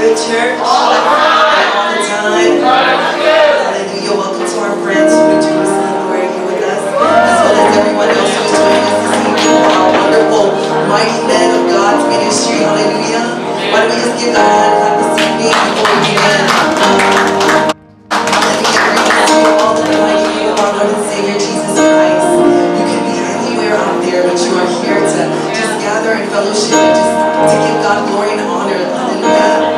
good, church? All the time. All the time. Hallelujah. Welcome to our friends from New Jerusalem who are here with us, as well as everyone else who is joining us this evening for our wonderful Mighty Men of God's ministry. Hallelujah. Why don't we just give God a hand clap this evening before we begin? Hallelujah. Greetings to you all in the mighty name of our Lord and Savior Jesus Christ. You can be anywhere out there, but you are here to just gather in fellowship and just to give God glory and honor. Hallelujah.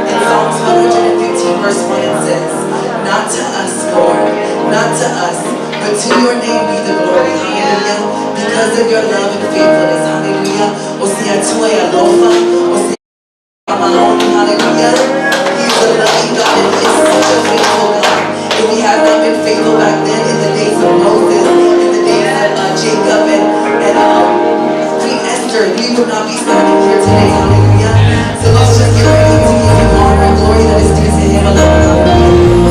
In Psalms 115, verse 1, it says, "Not to us, Lord, not to us, but to your name be the glory." Hallelujah. Because of your love and faithfulness. Hallelujah. O se Atua e alofa, o se faamaoni. Hallelujah. He is a loving God and He is such a faithful God. If He had not been faithful back then in the days of Moses, in the days of Jacob and Queen Esther, we would not be standing here today. Hallelujah. So let's just get ready to give Him honor and glory that is due to Him alone. Hallelujah.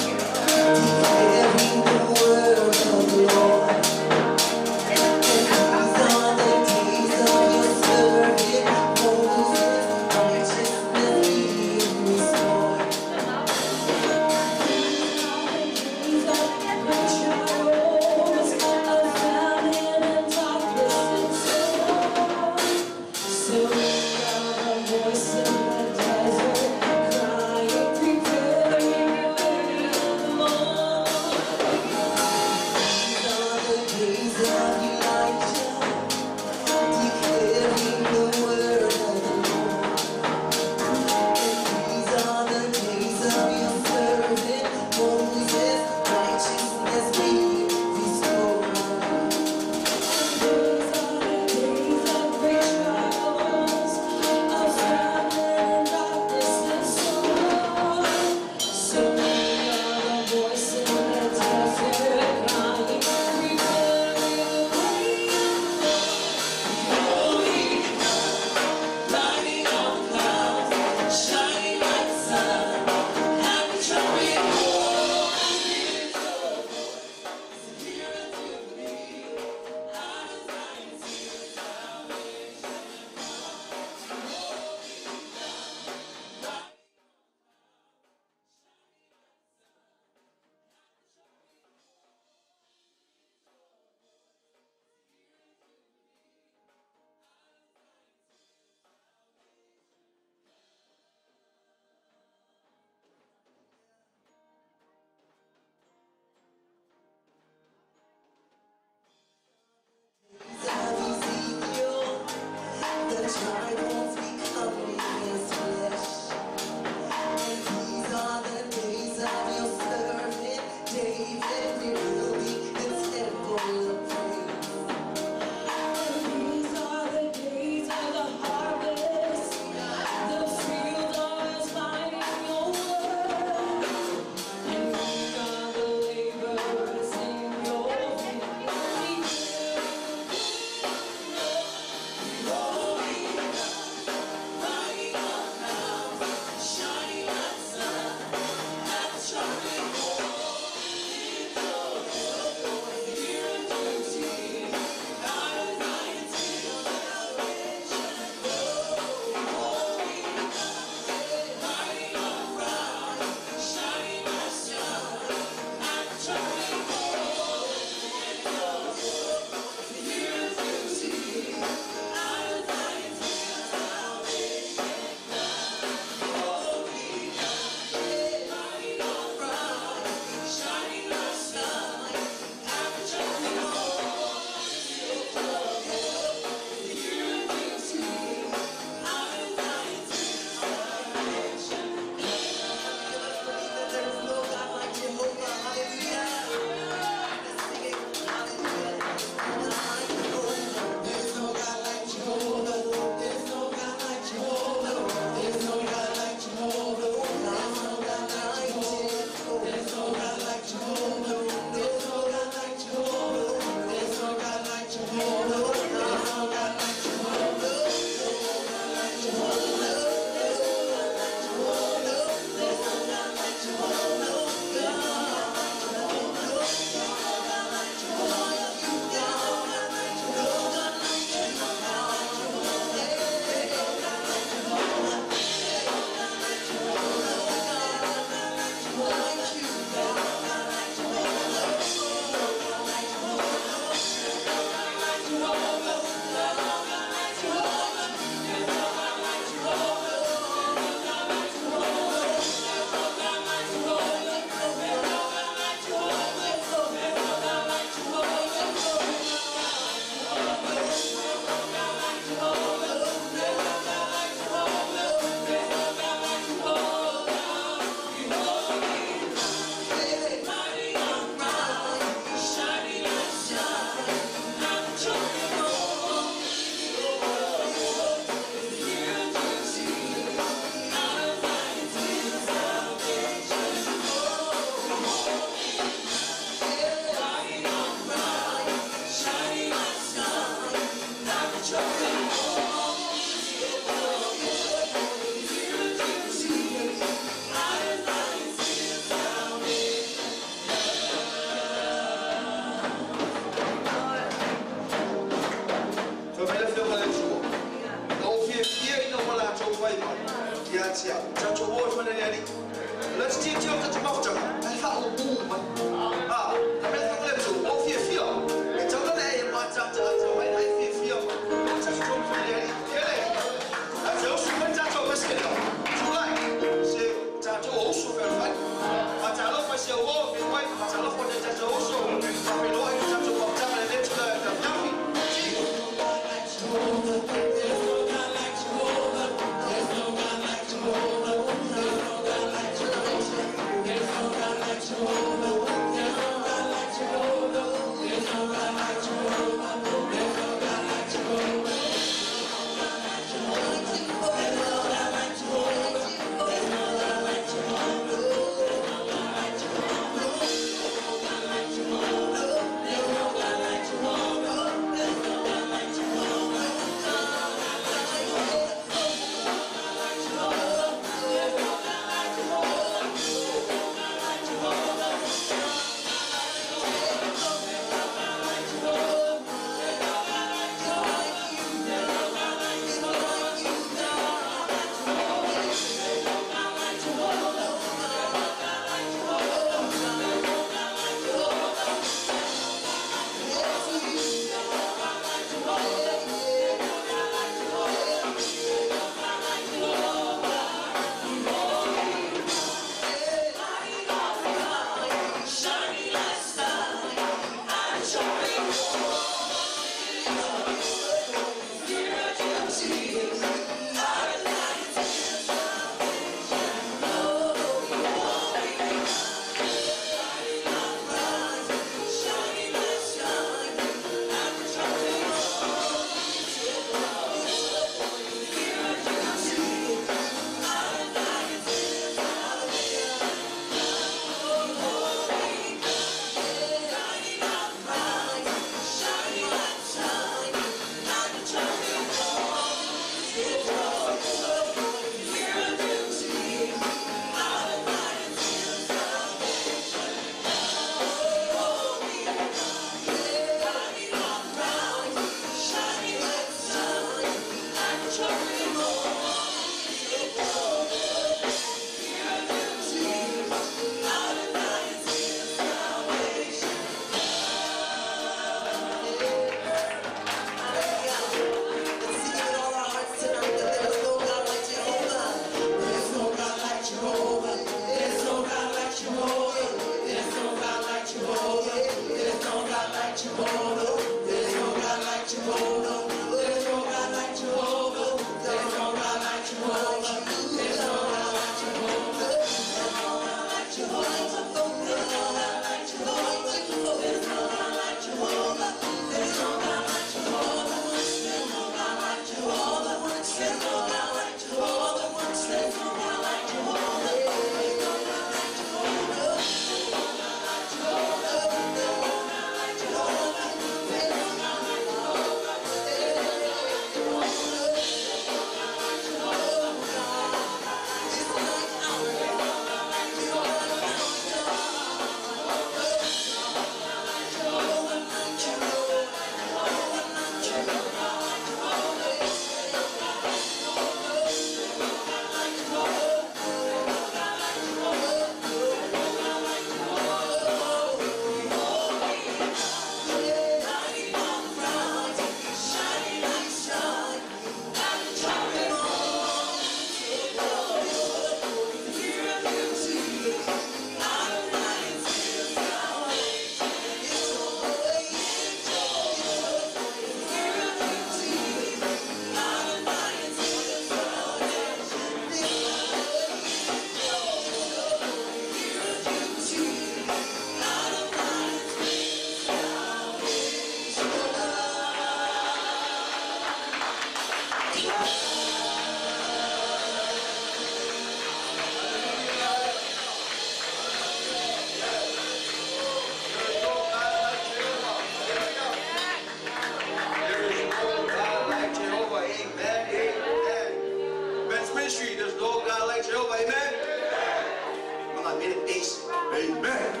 Amen.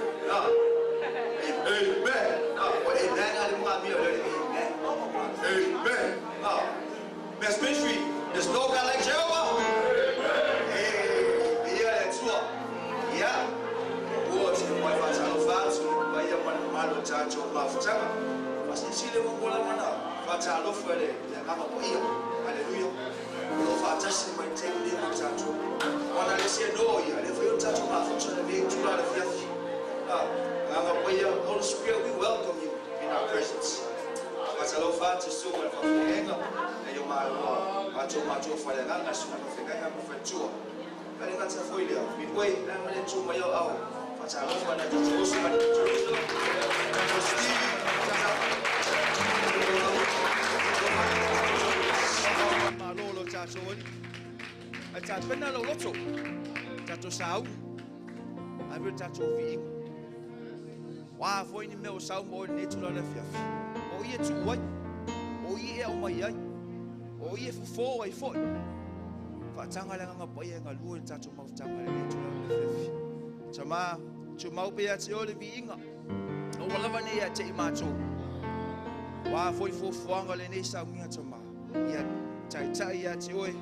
Amen. Best ministry, there's no God like Jehovah. Amen. Faatalofa le agaga paia. Haleluya. O lo faatasi mai taimi nei ma tatou. Ona le se no ia, le fai o tatou mafuta le nei tula le fiafi. Agaga paia, Holy Spirit, we welcome you in our presence. Faatalofa atu susuga i le faafeagaiga, e o matou matou faleagaga, susuga i le faafeagaiga ma faletua. E le gata foi lea, Midway, le aga le tu mai au au. Faatalofa na tatou uso mai Jerusalem, tatou Stevie, Malo lo tatou ali. Ai tapena lo loto. Tatou sauni. Ai vele tatou viiga. Wa foi ni mea o sau mo le tula le fiafi. O ia tu ai. O ia e au mai ai. O ia fofo ai foi. Faatanga le agaga paia galue le tatou mafutaga le tula le fiafi. Tama, tumau pe ia te o le viiga. O ua lava nei ia te i matou. Wa foi fuafuaga lenei saunia tama. Ia taitai ia te oe.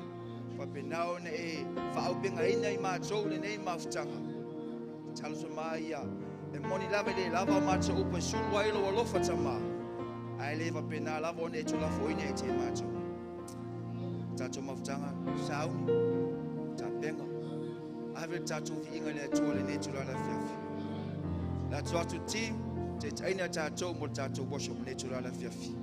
Faapena ona e faaaupegaina i matou lenei mafutaga. Talosa mai ia. E moni lava le lava o matou upu e sulu ai lou alofa tama. Ae le faapena lava ona e tulafoina e te matou. Tatou mafutaga, sauni, tapenga. Ave le tatou viiga le Atua lenei tula le afiafi. Le atu atu team, taitaiina tatou mo le tatou worship lenei tula le afiafi.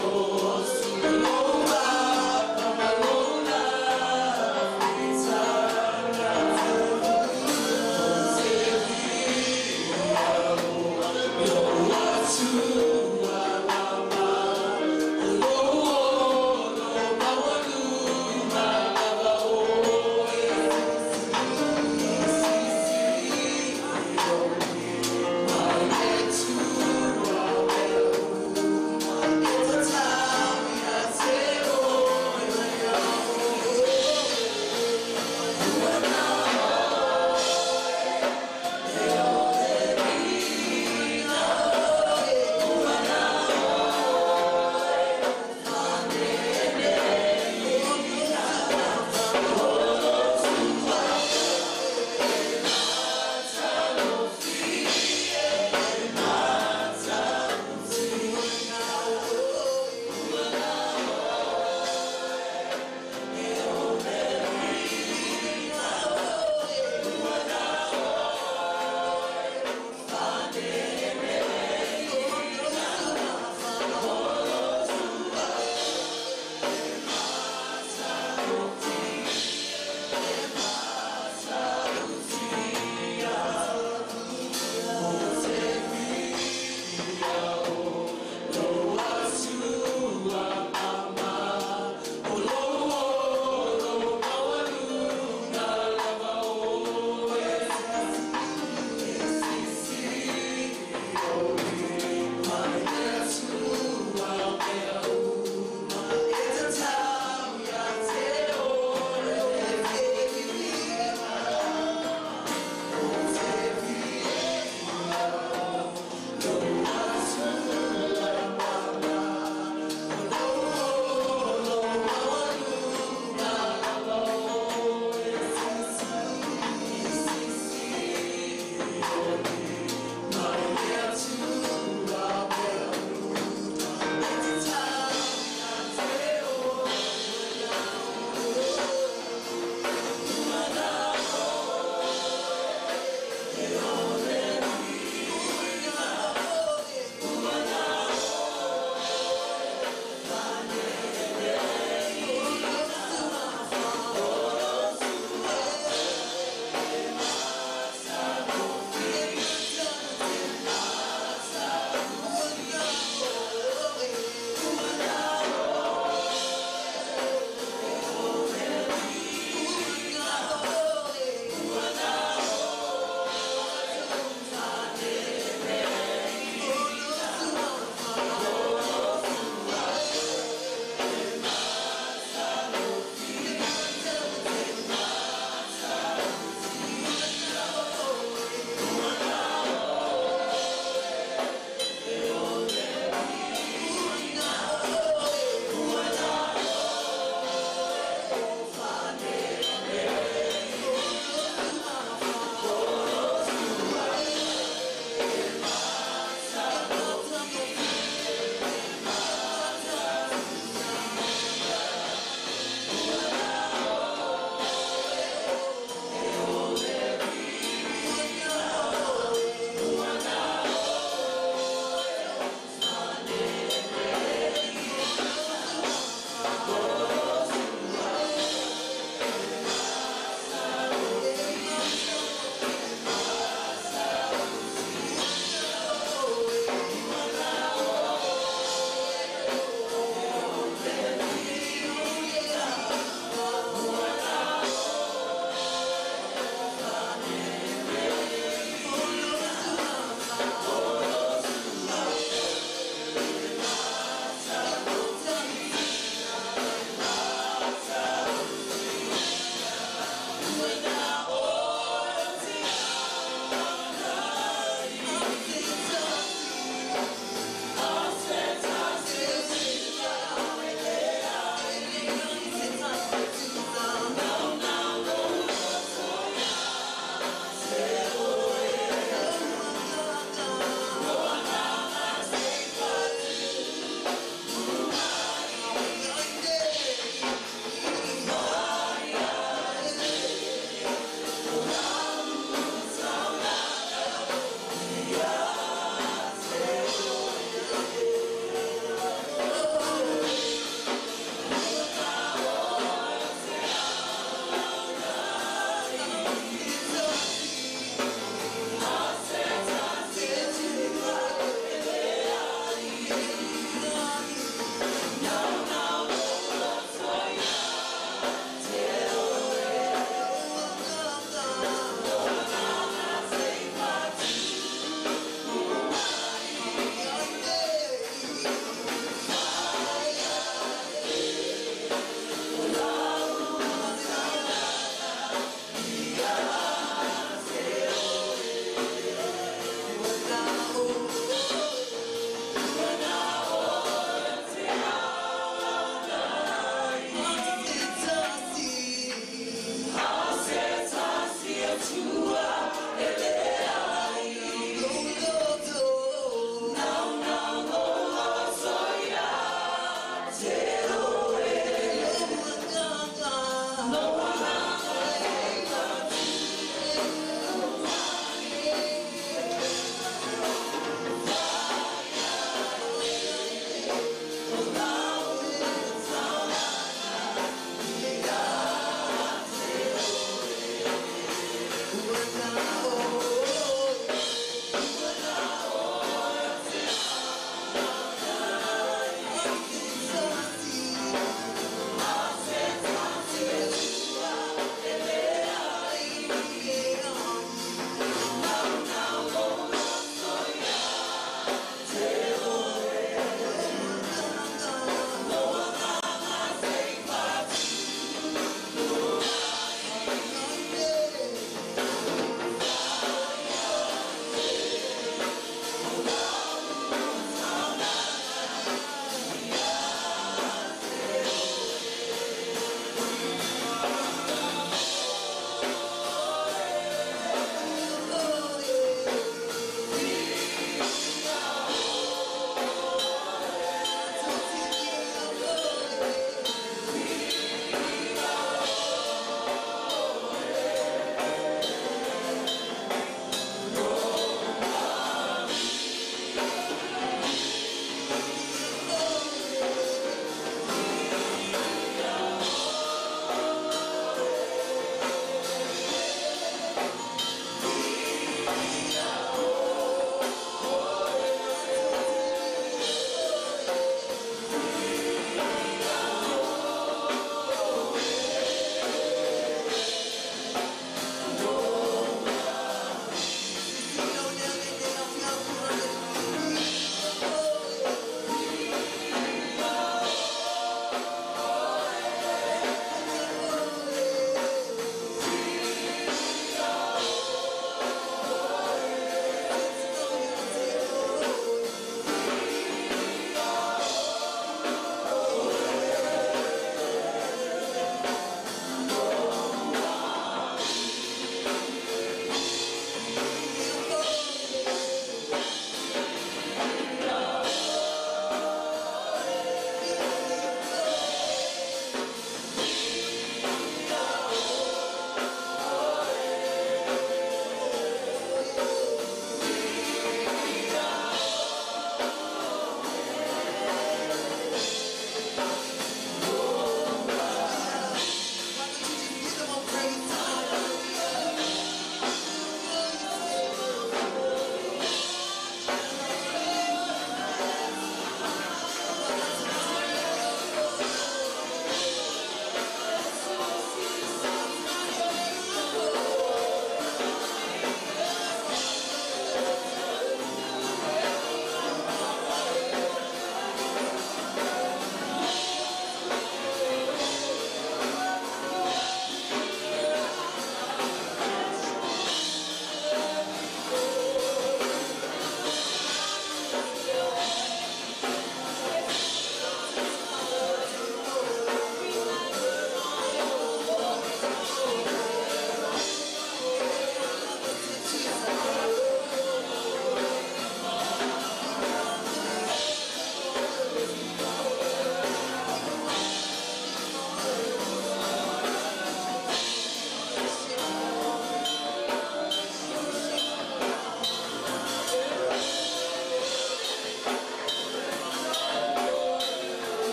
Lord.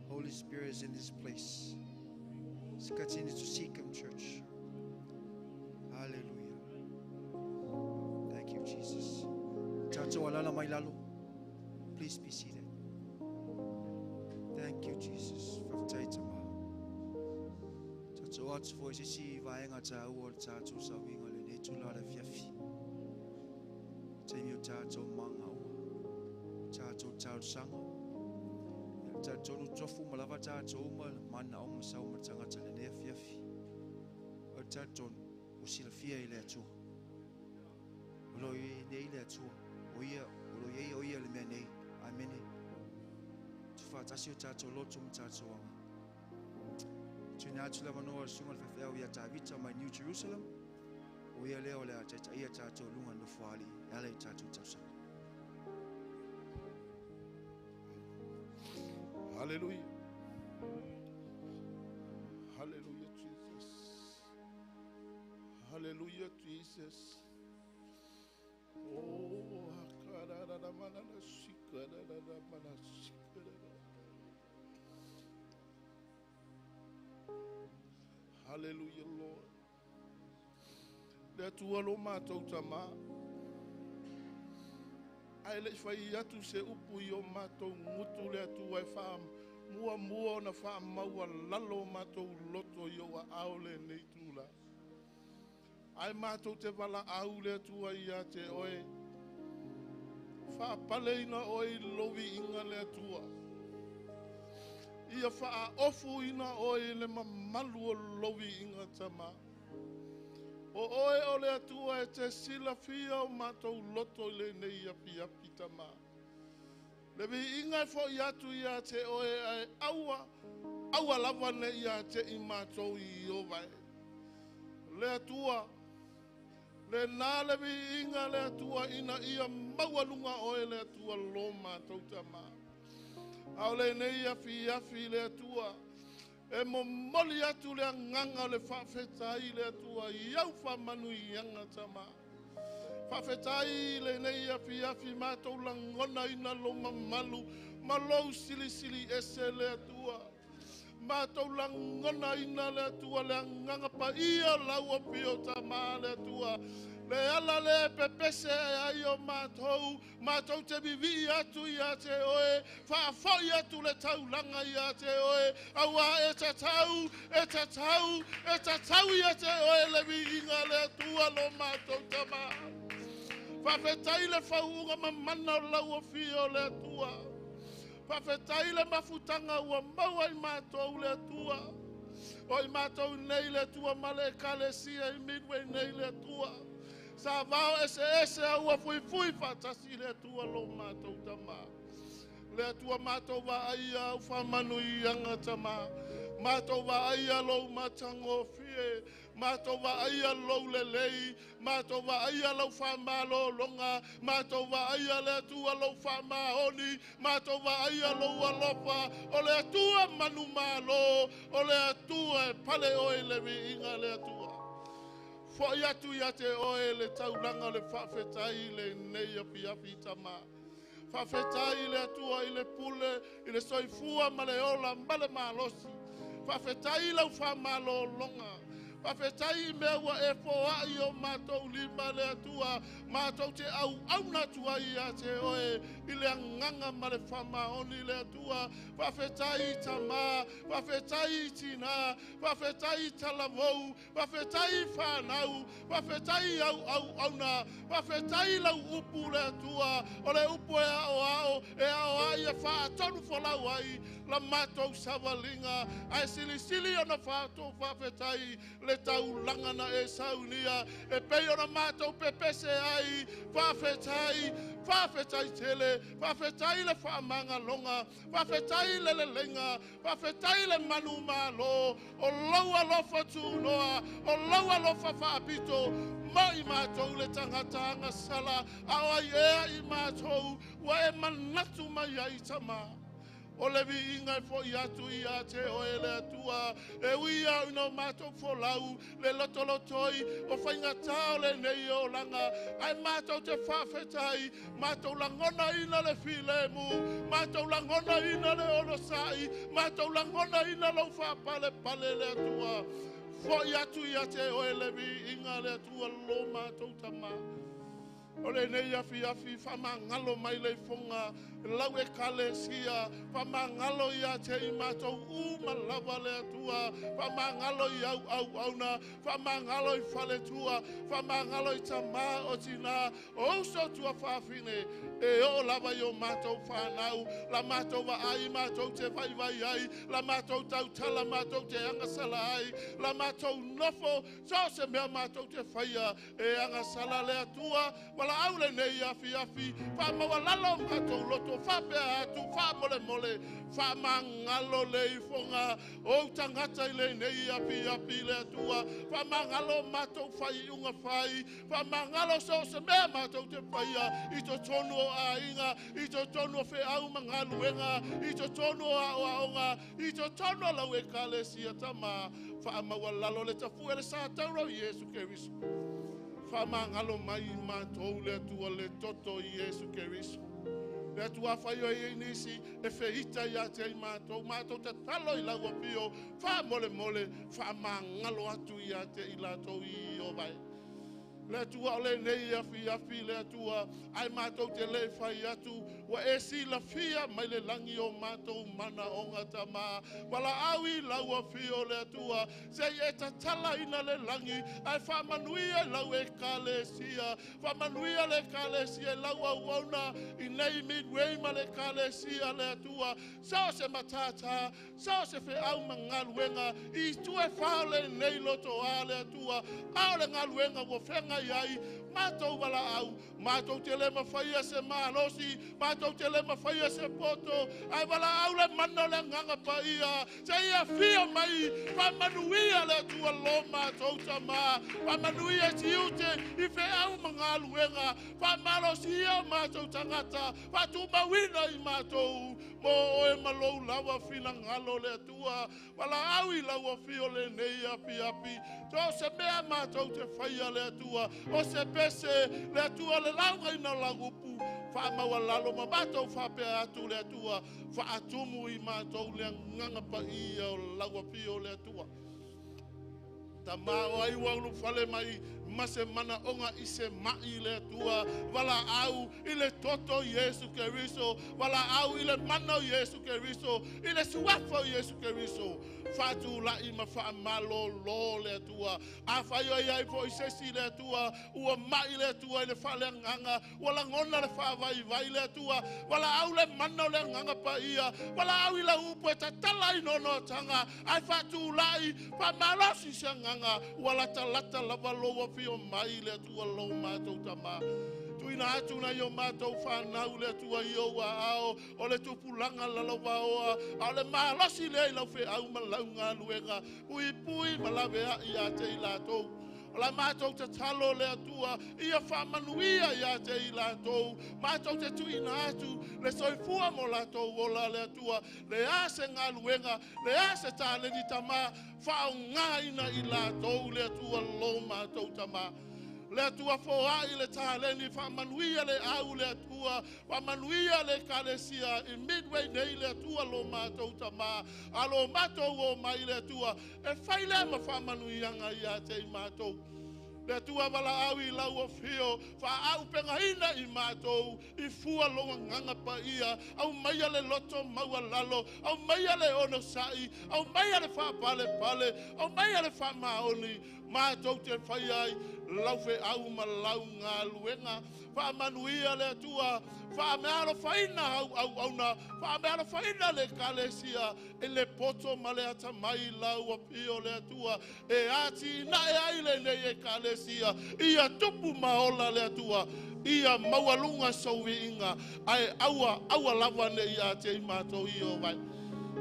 Holy Spirit is in this place. Let's continue to seek Him, church. Hallelujah. Thank you, Jesus. Please be seated. Thank you, Jesus. New Jerusalem. Hallelujah. Hallelujah, Jesus. Hallelujah, Jesus. Oh, hallelujah, Lord. Le atua lo mātou tama. Ai le whai atu se upu i o mātou ngutu le atua e wha mua mua na wha maua lalo mātou loto i o a au le nei tūla. Ai mātou te wala au le atua i a te oe. Wha pale ina oe lovi inga le atua. Ia wha ofu ina oe le mamalu o lovi inga tama. O oe o le atua e te silafia o mātou loto i le nei api api tama. Le vi inga fo i atu ia te oe ai aua, aua lava ne ia te i mātou i o vai. Le atua, le nā le vi inga le atua ina ia maualunga oe le atua lo mātou tama. Au le nei afi afi le atua, e mo moli atu le anganga le whaafetai le atua i au whamanu i anga tama. Whaafetai le nei afi afi mātou langona ina lo mamalu, ma lou sili sili ese le atua. Mātou langona ina le atua le anganga pa ia lau o pio tama le atua. Le ala le pepese ai o mātou, mātou te vivi atu ia te oe, whaafoi atu le taulanga ia te oe, aua e tatau, e tatau, e tatau ia te oe le viinga le atua lo mātou tama. Whaafetai le whauunga mamana o lau o fio le atua. Whaafetai le mafutanga ua maua i mātou le atua. O i mātou nei le atua male kalesia i Midway nei le atua. Sa vao ese ese aua fui fui whatasi le atua lo mātou tama. Le atua mātou wa aia au whamanu i anga tama. Mātou wa aia lo matango fie. Mātou wa aia lo lelei. Mātou wa aia lo whamalo longa. Mātou wa aia le atua lo whamahoni. Mātou wa aia lo alofa. O le atua manu malo. O le atua e pale oe le viinga le atua. Foi atu ia te oe le taulanga le whaafetai le nei api api tama. Whaafetai le atua i le pule, i le soifua ma le ola ma le malosi. Whaafetai lau whamalo longa. Faafetai i mea ua e foai i o matou lima le Atua, matou te auauna atu ai ia te oe i le agaga ma le faamaoni le Atua. Faafetai i tama, faafetai i tina, faafetai i talavou, faafetai i fanau, faafetai i au auauna, faafetai i lau upu le Atua, o le upu e aoao, e aoai e faatonu folau ai la matou savaliga, ae silisili ona faafetai le taulaga na e saunia, e pei ona matou pepese ai, faafetai, faafetai tele, faafetai le faamagaloga, faafetai le leleiga, faafetai le manumalo, o lou alofa tunoa, o lou alofa faapito, mai matou le tagata agasala, a o ai ea i matou, ua e manatu mai ai tama. O le viiga e fo'i atu ia te oe le Atua, e ui au ina o matou folau, le lotolotoi, o faigata o lenei olaga, ae matou te faafetai, matou lagonaina le filemu, matou lagonaina le onosai, matou lagonaina lou faapalepale le Atua. Fo'i atu ia te oe le viiga le Atua lo matou tama. O lenei afiafi faamagalo mai le ifoga lau ekalesia, faamagalo ia te i matou uma lava le Atua, faamagalo i au auauna, faamagalo i faletua, faamagalo i tama o tina, o uso tua faafine, e oo lava i o matou fanau, la matou vaai matou te vaivai ai, la matou tautala matou te agasala ai, la matou nofo, so se mea matou te faia, e agasala le Atua, walaau lenei afiafi, faamaualalo matou loto, faapea atu, faamolemole, faamagalo le ifoga, o tagata i lenei afiafi le Atua, faamagalo matou faiuga fai, faamagalo so se mea matou te faia, i totonu o aiga, i totonu o feau ma galuega, i totonu o aoaoga, i totonu o lau ekalesia tama, faamaualalo le tafue le satauro o Iesu Keriso. Faamagalo mai i matou le Atua le toto i Iesu Keriso. Le Atua fai o i nisi e feita ia te i matou, matou tatalo i lau afio, faamolemole, faamagalo atu ia te i latou i o vai. Le Atua o lenei afiafi le Atua, ai matou te le fai atu, ua e silafia mai le lagi o matou manaoga tama, walaau i lau afio le Atua, sei e tatala ina le lagi, ai faamanuia lau ekalesia, faamanuia le ekalesia lau auauna, i nei Midway ma le ekalesia le Atua, so se matata, so se feau ma galuega, i itu e fā o lenei lotoa le Atua, a o le galuega ua feagai ai, matou valaau, matou te le mafaia se malosi, matou te le mafaia se poto, ae valaau le mana o le agaga paia, seia afio mai, faamanuia le Atua lo matou tama, faamanuia tiute i feau ma galuega, faamalosia o matou tagata, faatumauina i matou, mo oe ma lou lava finagalo le Atua, valaau i lau afio lenei afiafi, so se mea matou te faia le Atua, o se pese le Atua le laugaina o lau upu, faamaualalo ma matou faapea atu le Atua, faatumu i matou le agaga paia o lau afio le Atua. Tama o ai ua ulufale mai ma se manaoga i se mai le Atua, valaau i le toto o Iesu Keriso, valaau i le mana o Iesu Keriso, i le suafa o Iesu Keriso, faatulai ma faamalōlō le Atua. Afai o i ai fo'i se isi le Atua, ua mai le Atua i le faaleagaga, ua lagona le faavaivai le Atua, valaau le mana o le agaga paia, valaau i lau upu e tatala i nonoataga, ae faatulai, faamalosi se agaga, ua latalata lava lou afio mai le Atua lo matou tama. Tuuina atu nai o matou fanau le Atua i ou aao, o le tupulaga lalovaoa, a o le malosi lea i lau feau ma lau galuega, puipui ma laveai ia te i latou. O la matou tatalo le Atua, ia faamanuia ia te i latou, matou te tuuina atu le soifua mo latou ola le Atua, le a se galuega, le a se taleni tama, faaaogaina i latou le Atua lo matou tama. Le Atua foai le taleni, faamanuia le au le Atua, faamanuia le ekalesia i Midway nei le Atua lo matou Tamā, a lo matou o mai le Atua, e fai lea ma faamanuiaga ia te i matou. Le Atua valaau i lau afio, faaaupegaina i matou, i fua lou agaga paia, aumaia le loto maualalo, aumaia le onosai, aumaia le faapalepale, aumaia le faamaoni, matou te fai ai lau feau ma lau galuega. Faamanuia le Atua, faameaalofaina au auauna, faameaalofaina le ekalesia i le poto ma le atamai i lau afio le Atua, e atinae ai lenei ekalesia, ia tupu ma ola le Atua, ia maualuga sou viiga, ae aua, aua lava ne i atia i matou i o vai.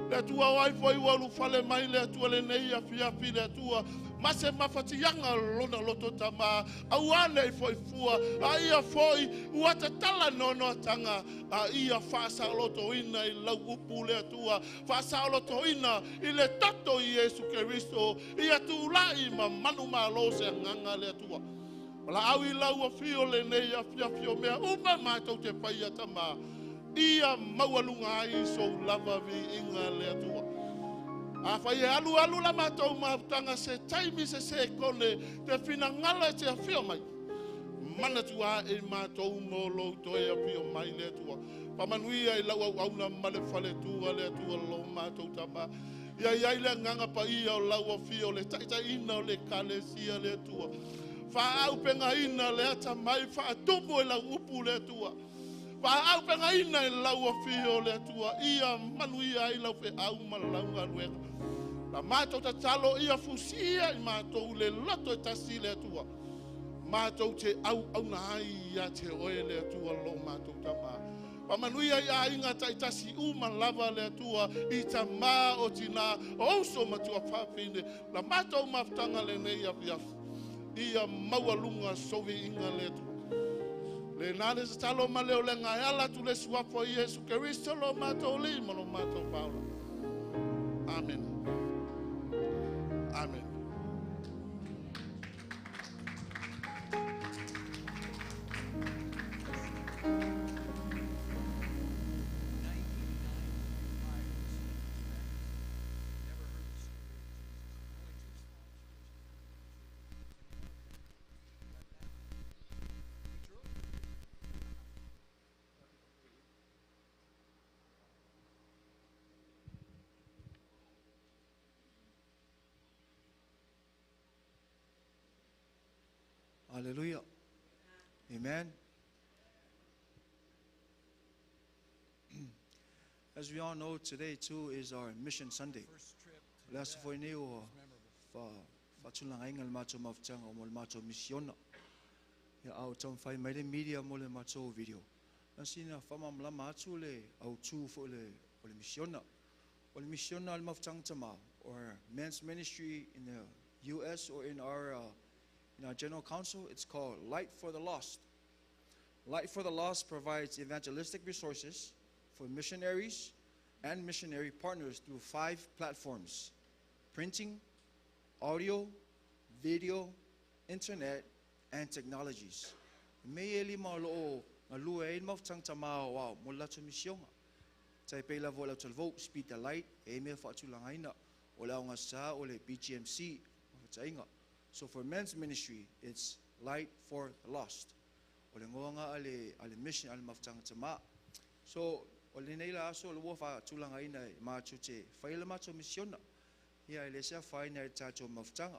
Le Atua o ai foi ua ulufale mai le Atua lenei afiafi le Atua, ma se mafatiaga lona loto tamā, aua ne i foi fua, a ia foi ua tatala noanoataga, a ia faasaolotoina i lau upu le Atua, faasaolotoina i le toto i Iesu Keriso, ia tulai ma manumalo se agaga le Atua. Valaau i lau afio lenei afiafi o mea uma matou te faia tamā, ia maualuga ai sou lava viiga le Atua. Afai e alu alu la matou mafutaga se taimi se sekone te finagalo e te afio mai, manatua ae i matou mo lou toe afio mai le Atua. Faamanuia i lau auauna ma le faletua le Atua lo matou Tamā. Ia i ai le agaga paia o lau afio le taitaiina o le ekalesia le Atua. Faaaupegaina le atamai faatumu e lau upu le Atua. Faaaupegaina e lau afio le Atua, ia manuia ai lau feau ma lau galuega. La matou tatalo ia fusia i matou le loto e tasi le Atua, matou te auauna ai ia te oe le Atua lo matou Tamā. Faamanuia i aiga taitasi uma lava le Atua, i tamā o tinā, o uso ma tuafafine, la matou mafutaga lenei afiafi, ia maualuga sou viiga le Atua. Lena le tatalo ma le olega e ala atu le suafa o Iesu Keriso lo matou Alii ma lo matou Faaola. Amene. Amene. Hallelujah. Amen. As we all know, today too is our Mission Sunday. Le aso foi nei ua faatulagaina le matou mafutaga mo le matou misiona. Ia, a o taumafai mai le media mo le matou video. Na sina faamalamalama atu le autū foi o le misiona. O le misiona a le mafutaga tamā, or men's ministry in the U.S. or in our general council, it's called Light for the Lost. Light for the Lost provides evangelistic resources for missionaries and missionary partners through 5 platforms: printing, audio, video, internet, and technologies. Me eli ma lo ngalua e mafutaga tamā o ao mo le latou misioga. Tai pei lava o le autalivou, Speed the Light, e mea faatulagaina o le aogasa o le BGMC, mafataiga. So for men's ministry, it's Light for the Lost. O le ngoanga a le mission a le mafutaga tamā. So o lenei la aso o le ua faatulagaina e matou te fai le matou misiona. Ia e le sea faina e tatou mafutaga.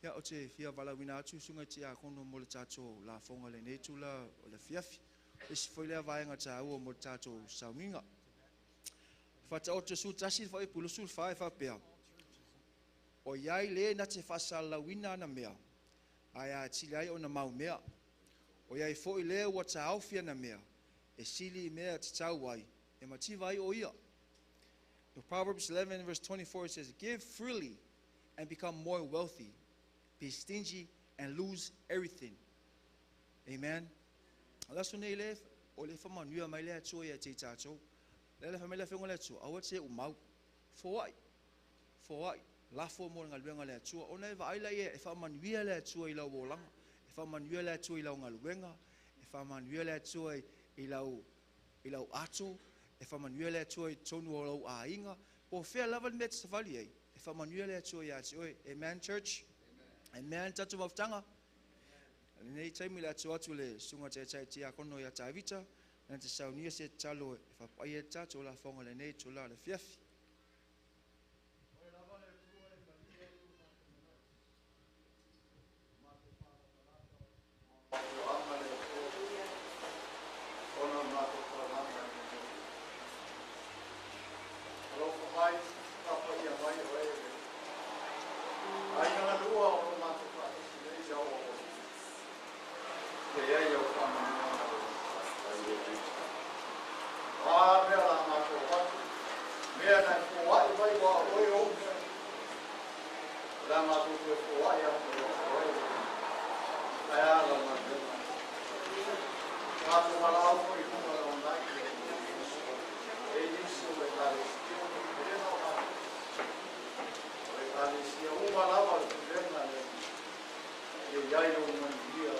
Ia o te fia valauina atu susuga i tiakono mo le tatou lafoga lenei tula o le afiafi. Isi foi lea vaega tāua mo le tatou sauniga. Faataoto 11 fuaiupu 24 e faapea. O iai le na te faasalalauina ana mea, ae atili ai ona mau mea. O iai foi le ua taofi ana mea, e sili i mea tatau ai, e mativa ai o ia. The Proverbs 11 verse 24 says, Give freely and become more wealthy. Be stingy and lose everything. Amen. O le aso nei le, o le faamanuia mai le Atua ia te i tatou. Le le fai mai le afioga o le Atua, aua te umau. Foai. Foai. Lafo mo le galuega a le Atua, ona e vaai laia e faamanuia le Atua i lau olaga, e faamanuia le Atua i lau galuega, e faamanuia le Atua i lau i lau ato, e faamanuia le Atua i totonu o lou aiga, po o fea lava le mea e te savali ai, e faamanuia le Atua ia te oe. Amen, church? Amen, tatou mafutaga? Lenei taimi le atu atu le susuga taitai tiakono ia Tavita, na te saunia se tatalo e faapaia le tatou lafoga i lenei itula o le afiafi. Mafuaaga le Atua ona o matou taulaga i le Alofa mai, papaia mai oe e le aiga galua o lo matou faatasi nei i aoao ia i ai au faamanuiaga le O a mea o le a matou avatu, mea na e foai mai ua oe ou mea, o le a matou toe foai atu ia te oe, ae a lau galuega. Matou valaau foi i luga o le online, e i nisi o Ekalesia o le pulega o matou. O Ekalesia uma lava o le pulega le ia i ai ou manuia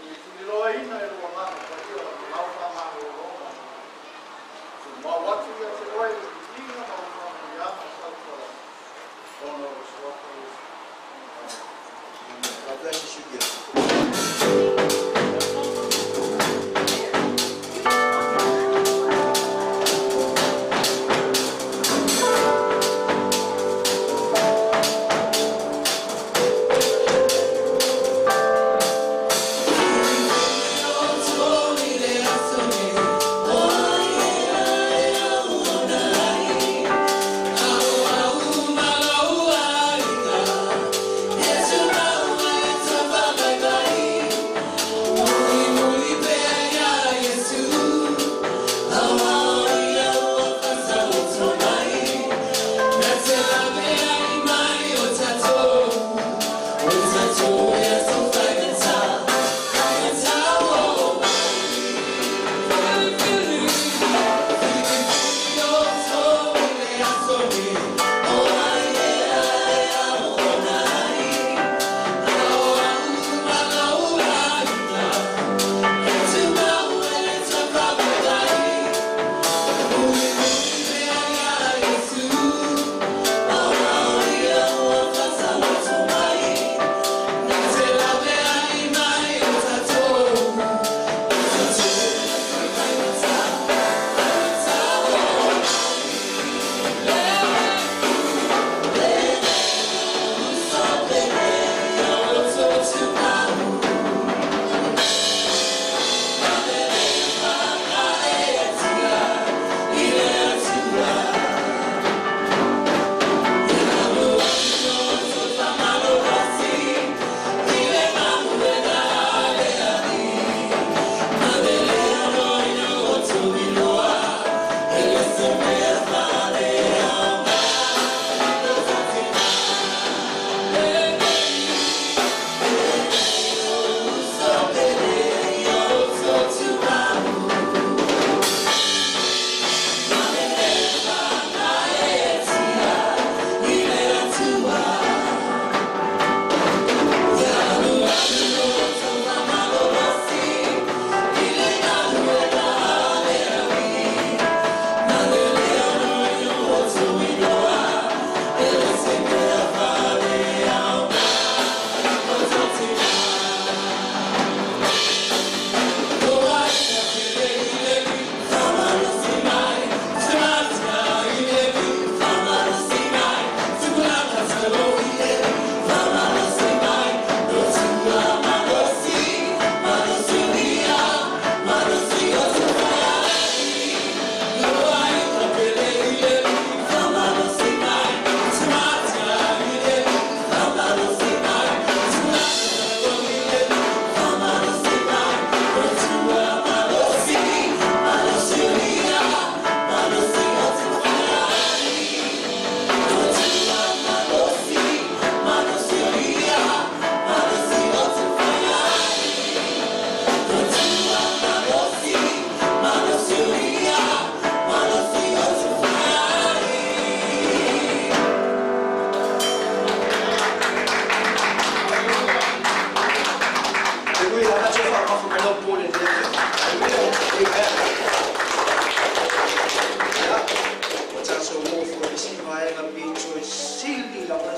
le tuliloaina e lou Agaga Paia o lau faamalologa. Tumau atu ia te oe le viiga ma le faamanuiaga sausau ona o le suafa o Iesu. God bless you. Give.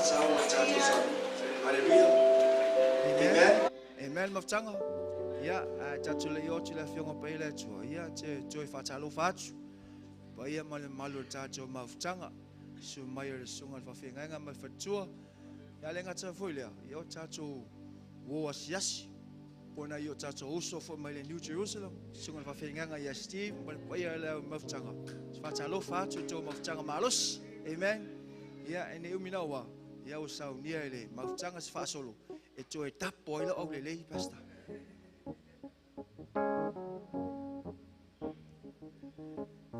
Samoa tatou sauniga. Hallelujah. Amen. Amen mafutaga. Ia, ae tatou le i oo atu i le Afioga Paia le Atua, ia te toe faatalofa atu. Paia ma le mamalu o le tatou mafutaga. Susu mai o le Susuga i le Faafeagaiga ma le Faletua. Ia le gata foi lea, ia o tatou uo asiasi. Po o nai o tatou uso foi mai le New Jerusalem, Susuga i le Faafeagaiga ia Steve ma le paia o le mafutaga. Se faatalofa atu i tou mafutaga malosi. Amen. Ia, e ne i umi na ua, ia ua saunia i le mafutaga se faasolo e toe tapo ai lau aulelei, Pastor.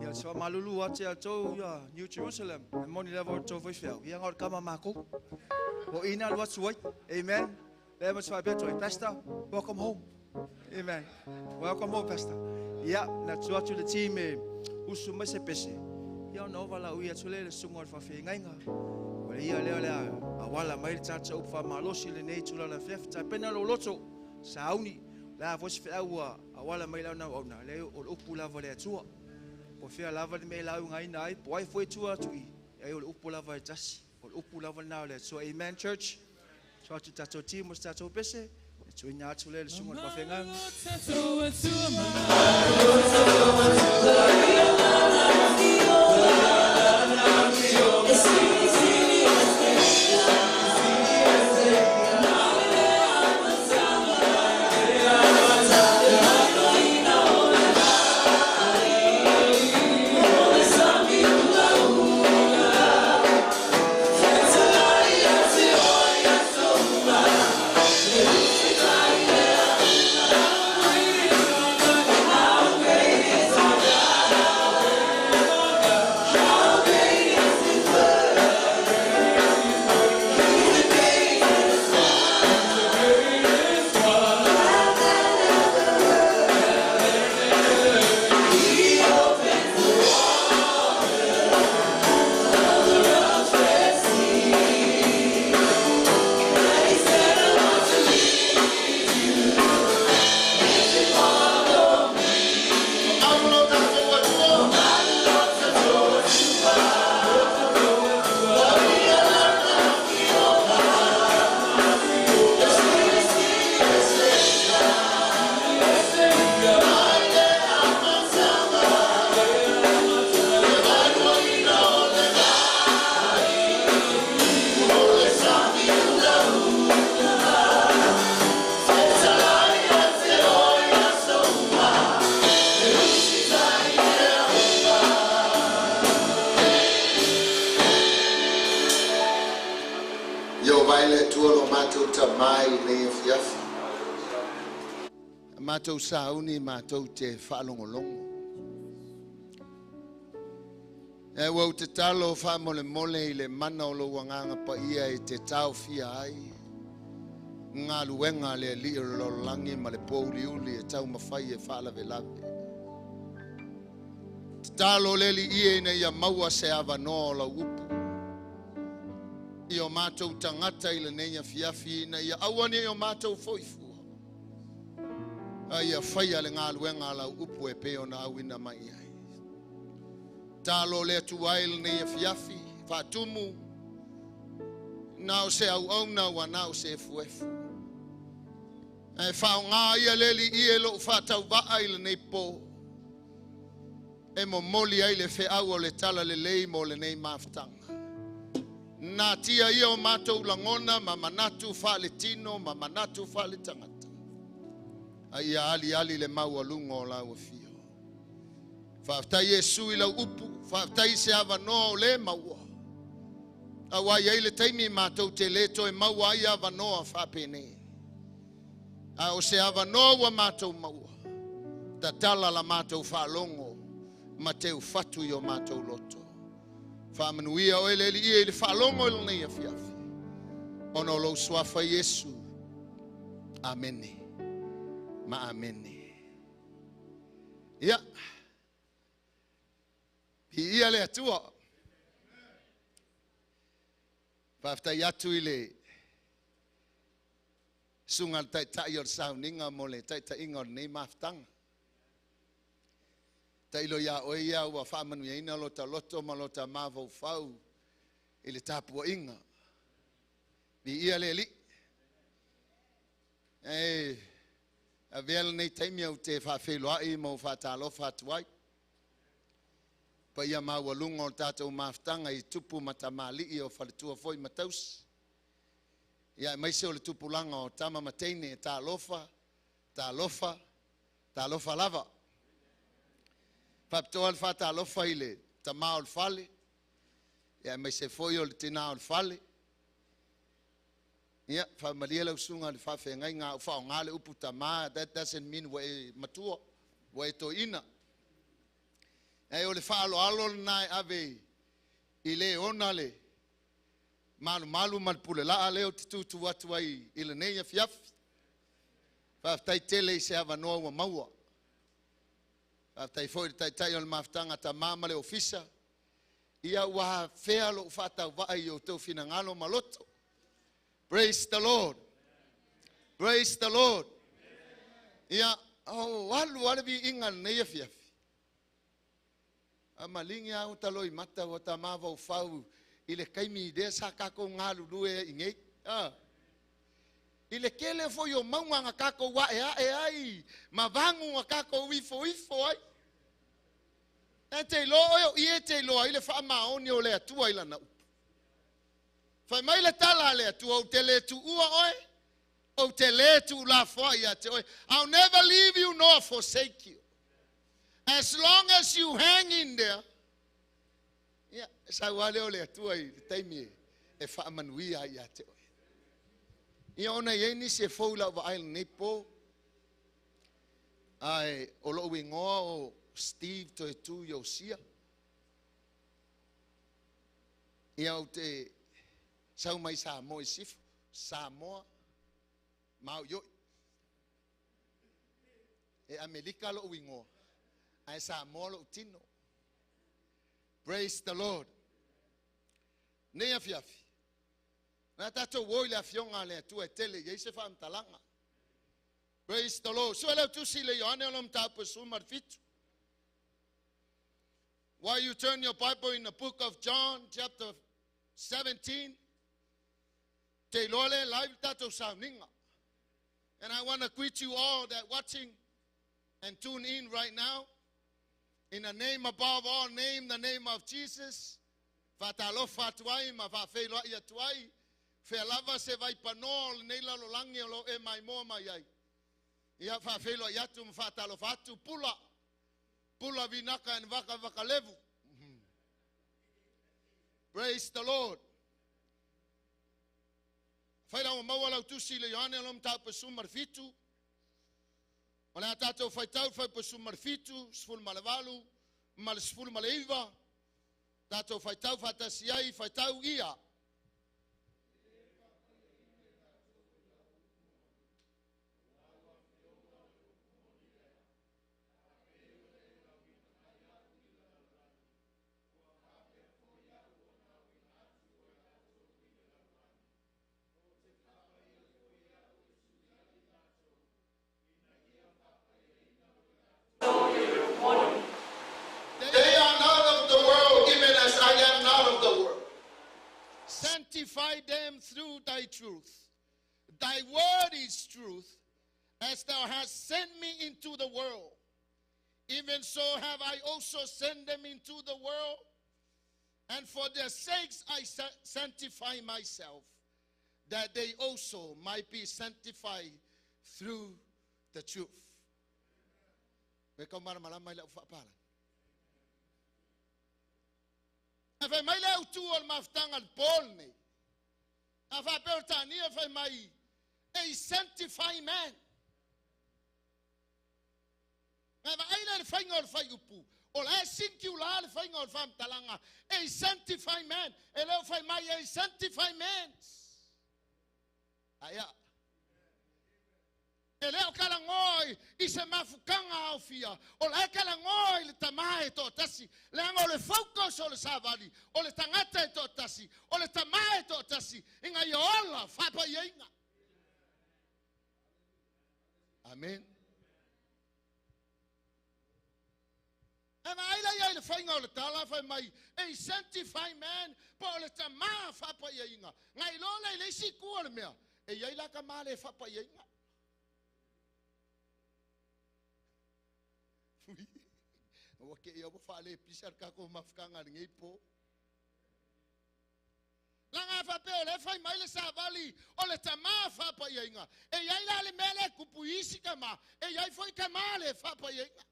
Ia, se faamalulu atu ia outou ia New Jerusalem, e moni lava o outou faifeau, ia na o le tama makou. O i na alu atu ai. Amen. Lea ma se faapea atu ai, Pastor, welcome home. Amen. Welcome home, Pastor. Ia, na atu atu le team e usu mai se pese. Ia, ona ova la ui atu le le susuga o le faafeagaiga. O le ia lea o le a awala mai le tatou upu faamalosi lenei tulaga afiafi. Tapena lou loto, sauni, o le a foi se feau ua awala mai lau nauauna, leai o le upu lava o le Atua. Po o fea lava le mea e laugaina ai, po o ai foi e tua atu i, ai o le upu lava e tasi. O le upu lava lena o le Atua. Amen, church. So atu tatou team o se tatou pese, e tuuina atu lea i le susuga o le faafeagaiga. Ia vai le Atua lo matou Tamā i lenei afiafi. Matou sauni matou te faalogologo. E ua ou tatalo faamolemole i le mana o lou Agaga Paia e te taofia ai galuega a le Alii o le lalolagi ma le pouliuli e taumafai e faalavelave. Tatalo le Alii e ina ia maua se avanoa o lau upu i o matou tagata i lenei afiafi, ina ia aua ne i o matou foi fua, a ia faia le galuega a lau upu e pei ona auina mai ai. Talo le Atua i lenei afiafi, faatumu, na o se auauna ua na o se efuefu. Ae faaaoga ia le Alii e lou faatauvaa i lenei po, e momoli ai le feau o le tala lelei mo lenei mafutaga. Natia ia o matou lagona ma manatu faaletino ma manatu faaletagata. A ia ali ali le maualuga o lau afio. Faafetai Iesu i lau upu, faafetai se avanoa o le maua. Auā i ai le taimi matou te le toe maua ai avanoa faapenei. A o se avanoa ua matou maua, tatala la matou faalogo ma teufatu i o matou loto. Faamanuia oe le Alii i le faalogo i lenei afiafi. Ona o lou suafa Iesu. Amene. Ma amene. Ia. Viia le Atua. Faafetai atu i le susuga i le Taitai o le sauniga mo le taitaiga o lenei mafutaga. Tailo ia oe ia ua faamanuiaina lo ta loto ma lo ta mafaufau i le tapuaiga. Viia le Alii. E avea lenei taimi ou te faafeiloai ma ou faatalofa atu ai. Paia maualuga o le tatou mafutaga i tupu ma tamalii o faletua foi ma tausi. Ia aemaise o le tupulaga o tama ma teine, talofa, talofa, talofa lava. Faapitoa le faatalofa i le tamā o le fale, ia aemaise foi o le tinā o le fale. Ia, faamalie lau susuga i le faafeagaiga a ou faaaoga le upu tamā, that doesn't mean ua e matua, ua e toeaina. Ae o le faaaloalo lena e ave i le ona le malumalu ma le pulelaa lea ou te tutu atu ai i lenei afiafi. Faafetai tele i se avanoa ua maua. Faafetai foi i le taitai o le mafutaga tamā ma le ofisa. Ia ua afea lou faatauvaa i outou finagalo ma loto. Praise the Lord. Praise the Lord. Ia, o alu ale viiga lenei afiafi. A malingi au taloi mata ua tamava o fau i le kaimi lea sa kākou galulue ai nei. Ah. I le kele foi o mauga na kākou ae ae ai, ma vagu na kākou ifo ifo ai. E te iloa oe o i e te iloa ai le faamaoni o le Atua i lana upu. Fai mai le tala a le Atua, ou te le tuua oe, ou te le tuulafoai ia te oe. I'll never leave you nor forsake you. As long as you hang in there, ia, sau lava lea o le Atua i le taimi e faamanuia ai ia te oe. Ia ona i ai nisi e fou i lau vaai lenei po, ae o lou igoa o Steve Toetu Iosia. Ia ou te sau mai Samoa i sisifo, Samoa, maoioi. E Amerika lou igoa, ae Samoa lou tino. Praise the Lord. Nei afiafi, na tātou o i le afioga a le Atua e tele i ai se faamatalaga. Praise the Lord. Sue leu tusi le Ioane o lo mataupu e 17. While you turn your Bible in the book of John, chapter 17, te iloa le live tātou sauniga. And I want to greet you all that watching and tune in right now. In the name above all name, the name of Jesus. Faatalofa atu ai ma faafeiloai atu ai. Fea lava se vaipanoa o lenei lalolagi o lo e maimoa mai ai. Ia faafeiloai atu ma faatalofa atu. Pula. Pula vinaka and vaka vaka levu. Praise the Lord. Fai lau maua lau tusi le Ioane o lo mataupu e 17. O le a tātou faitau fuaiupu 17, 18, ma le 19. Tātou faitau faatasi ai, faitau ia. They are not of the world, even as I am not of the world. Sanctify them through thy truth. Thy word is truth. As thou hast sent me into the world, even so have I also sent them into the world. And for their sakes I sanctify myself, that they also might be sanctified through the truth. Me kau malamalama i lau faapalagi. A fai mai le autu o le mafutaga le Paul nei. A faapea o le tania fai mai, a sanctify man. Ngai vaai le faiga o le faiupu. O la e singular le faiga o le faamatalaga. A sanctify man. E le o fai mai a sanctify man. Aia. E le o kalagoa i se mafukaga aofia. O la e kalagoa i le tamā e toatasi. Leaga o le focus o le savali. O le tagata e toatasi. O le tamā e toatasi. Ina ia ola faapaiaiga. Amen. E vaai la ia i le faiga o le tala fai mai, a sanctified man, po o le tamā faapaiaina. Ngai loa lea i le isi itu o le mea, e i ai la tamā le faapaiaina. Ua ke ia ua faalepisa le tatou mafutaga i lenei po. Laga faapea o le fai mai le savali o le tamā faapaiaina. E i ai la le mea lea e tupu i isi tamā, e i ai foi tamā le faapaiaina.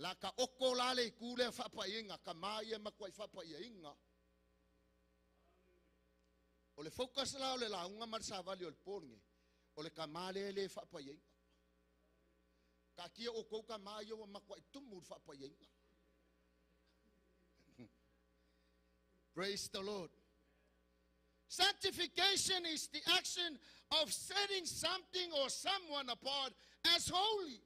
La ka oko la le itu lea faapaiaina, tamā ia matuai faapaiaina. O le focus la o le lauga ma le savali o le po lenei, o le tamā lea le faapaiaina. Taatia outou tamā ia ua matuai tumu le faapaiaina. Praise the Lord. Sanctification is the action of setting something or someone apart as holy.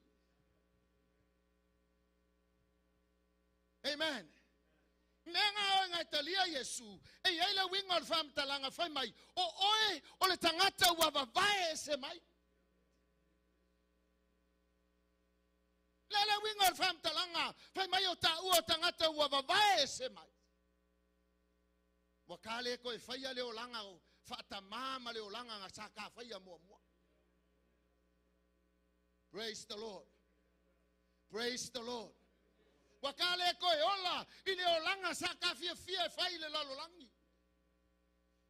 Amen. Mea ngā oe ngai talia Iesu, e i ai le uiga o le faamatalaga fai mai, o oe o le tagata ua vavae ese mai. Le le uiga o le faamatalaga fai mai o taua o tagata ua vavae ese mai. Ua ka le toe faia le olaga o faatamā ma le olaga na sa ka faia muamua. Praise the Lord. Praise the Lord. Ua ka le toe ola i le olaga sa ka fiafia e fai i le lalolagi.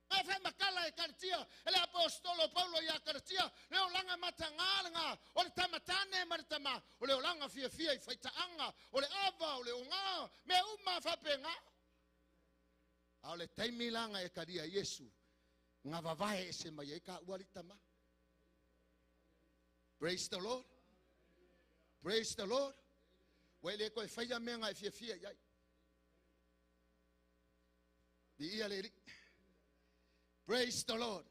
Ngai fai makala e Karatia, e le apostolo Paulo ia Karatia, le olaga matagā lena, o le tamatane ma le tamā, o le olaga fiafia i faitaaga, o le ava, o le ogā, mea uma faapena. A o le taimi la na e talia Iesu, na vavae ese mai ai ka ua li tamā. Praise the Lord. Praise the Lord. Ua e le toe faia mea na e fiafia i ai. Viia le Alii. Praise the Lord.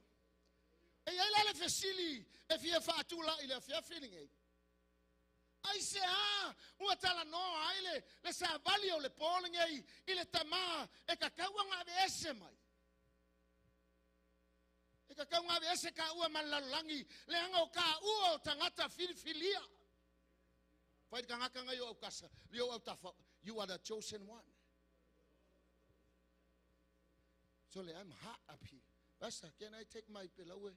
E i ai la le fesili e fia faatulai i le afiafi lenei. Aisea ua talanoa ai le, le savali o le po lenei i le tamā e tatau ona aveese mai. E tatau ona aveese kaua ma le lalolagi, leaga o kaua o tagata filifilia. Fai le tagata ngai o aukasa, li o autafa, you are the chosen one. Sole, I'm hot up here. Pastor, can I take my pelaue?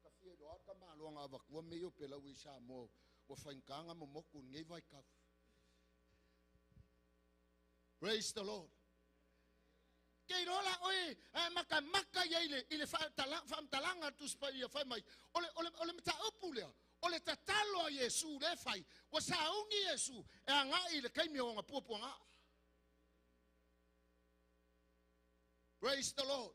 Ka fia iloa ka maloga avatua mea ia o pelaue i Samoa ua faigata ona momotu i lenei vaitau. Praise the Lord. Ke iloa la oe e matamata ia i le, i le faamatalaga a le Tusi Paia fai mai, o le, o le, o le mataupu lea, o le tatalo a Iesu lea e fai, ua sauni Iesu e agai i le taimi o ona puapuaga. Praise the Lord.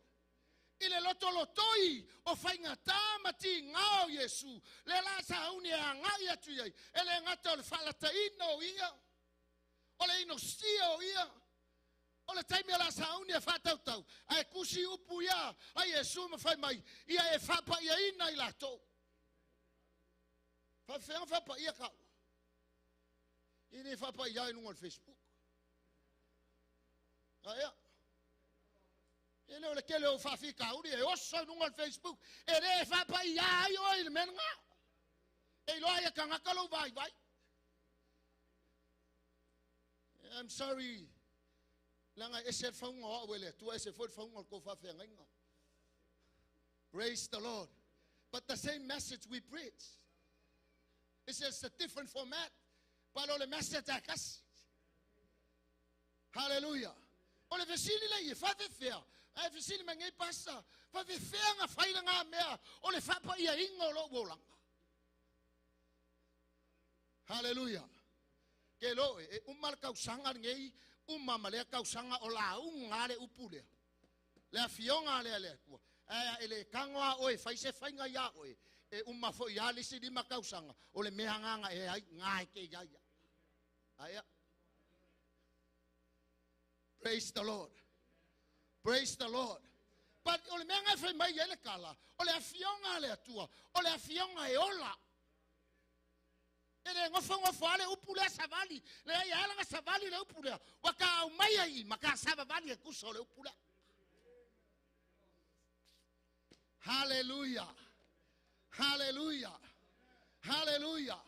I le lotolotoi o faigata ma tigā o Iesu, lea la sauni e agai atu i ai, e le gata o le faalataina o ia, o le inosia o ia, o le taimi o le a sauni e faatautau, ae tusi upu ia a Iesu ma fai mai, ia e faapaiaina i latou. Faafefea ona faapaia taua? E le faapaia i luga o le Facebook. Aea. E le o le tele o faafitauli e oso i luga o le Facebook. E le faapaia ai oe i le mea lena. E iloa ai e tagata lou vaivai. I'm sorry. Leaga e ese le fauga o au e le Atua, ese foi le fauga o le tou faafeagaiga. Praise the Lord. But the same message we preach. It's just a different format. But o le message a tasi. Hallelujah. O le fesili lea e faafefea, ae fesili mai nei pasta, faafefea na fai lena mea o le faapaiaina o lou olaga. Hallelujah. Ke lo e uma le tausaga lenei, uma ma lea tausaga o lauga le upu lea. Le afioga lea le Atua. Ae e le tago a oe fai se faiga ia oe, e uma foi ia le isi 5 tausaga, o le mea nganga e ai, ngā e te ia ia. Aea. Praise the Lord. Praise the Lord. But o le mea ngai fai mai ai le tala, o le afioga a le Atua, o le afioga e ola. E le nofonofo a le upu lea savali, le ai ala na savali le upu lea, ua ka au mai ai ma ka savavali e tusa o le upu lea. Hallelujah. Hallelujah. Hallelujah.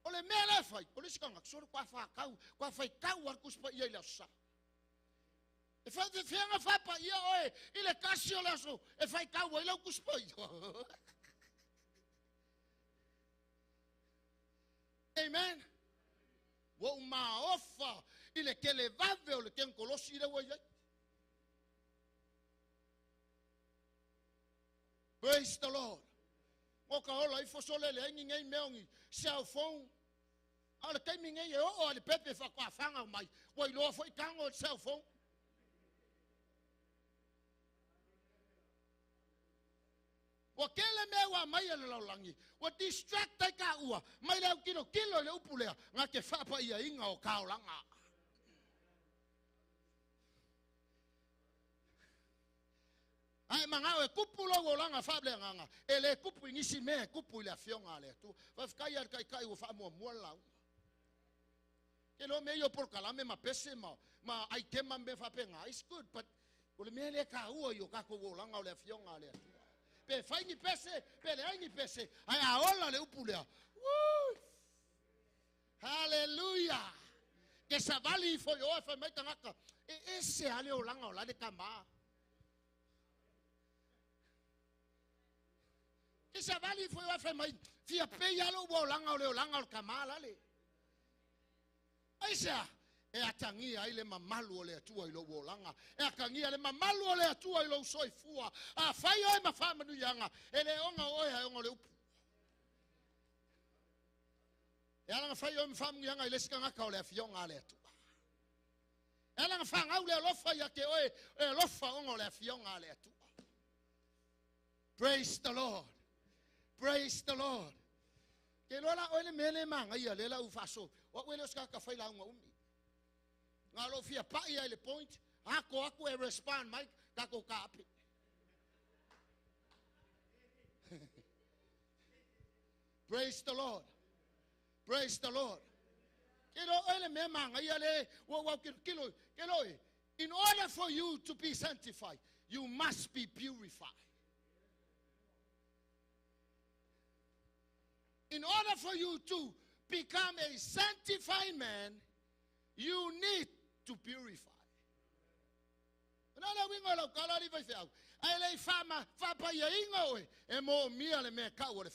O le mea le fai, o le isi tagata, solo kua whakau, kua whaikau ar kuspa ia i le aso. E whawhiwhianga whapa ia oe, i le kasi o le aso, e whaikau ai lau kuspa ia. Amen. Ua umaofa i le kele vave o le kenkolosi i le wai ai. Praise the Lord. O ka ola i fosole le aingi ngei meongi cell phone. A le taimi ngei e oo a le pepe whakuawhanga mai. Ua iloa foi tango cell phone. Ua kele mea ua mai e le laulangi. Ua distract ai ka ua. Mai le au kilo kilo i le upu lea. Ngā te whapa ia inga o kaolanga. Ai mangao e kupu lo olanga whable nganga. E le kupu ingisi mea kupu i le afionga le atu. Whawhikai ar kai kai ua whaamua mua lau. Ke lo mea i o por kalame ma pese ma aitema me whapenga. It's good, but o le mea le ka ua i o kako olanga o le afionga le atu. Pe whai ni pese, pe le ai ni pese. Ai a ola le upu lea. Woo! Hallelujah! Ke savali ifo i oe whai mai tangaka. E ese ale olanga o la le kama. Ke savali ifo i oe whai mai. Fia pei alo ua olanga o le olanga o le kama lale. Aisea, e atangia ai le mamalu o le atua i lo olanga. E atangia le mamalu o le atua i lo soifua. A whai oe ma whamanu ianga. E le onga oe hai onga le upu. E alanga whai oe ma whamanu ianga i lesika ngaka o le afionga a le atua. E alanga whangau le alofa ia ke oe e alofa onga o le afionga a le atua. Praise the Lord. Praise the Lord. Ke lola oe le mele manga ia le la ufaso. O oe le osika ka whai launga umi. Ngā lo fia pai ai le point, ako aku e respond mai, kako ka api. Praise the Lord. Praise the Lord. Ke lo oe le mea manga ia le, ua ua kilo kilo, ke lo e, in order for you to be sanctified, you must be purified. In order for you to become a sanctified man, you need to purify. Na le wingo lau kala li vai feau. Ai le whama, whapa ia inga oe. E mō mia le mea kau o le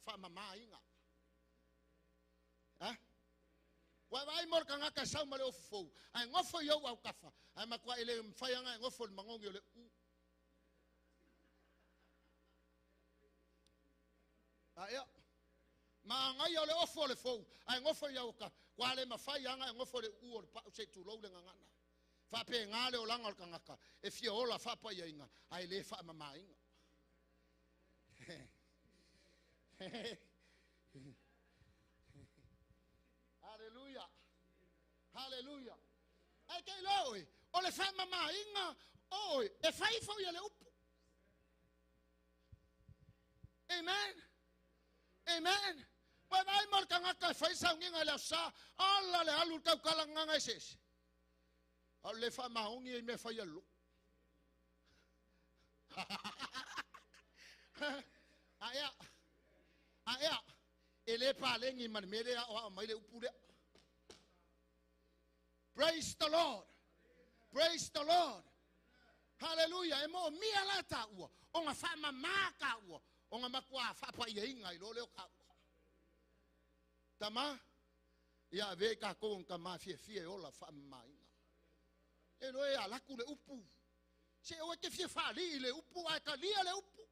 whama mā inga. Ha? Wai vai mor ka ngaka sau ma le ofu. Ai ngofo i au au kafa. Ai makua ele mwhai anga ngofo le mangongi o le u. A ea. Ma ngai o le ofo le fou. Ai ngofo i au ka. Kwa le mawhai anga ngofo le u o le pa se tūlou le ngangana. Whape ngā le o langa o le kangaka. E fia ola whapa ia inga. Ai le wha mama inga. Hallelujah. Hallelujah. Ai kei lo oe. O le wha mama inga. Oe. E whaifo ia le upu. Amen. Amen. Wai vai mor kangaka e whaisa nginga le asa. Ala le alu tau kala nganga e sese. Au le wha mahongi e me whai alo. Aea. Aea. E le pālengi man mele a oa mai le upu lea. Praise the Lord. Praise the Lord. Hallelujah. E mo mia la ta ua. O ngā wha mamā ka ua. O ngā makua whapa ia inga i lo leo ka ua. Tama, ia ve ka kong ka ma fie fie ola wha mamā inga. E loe a laku le upu. Se oe te fie whaali i le upu, ai ka lia le upu.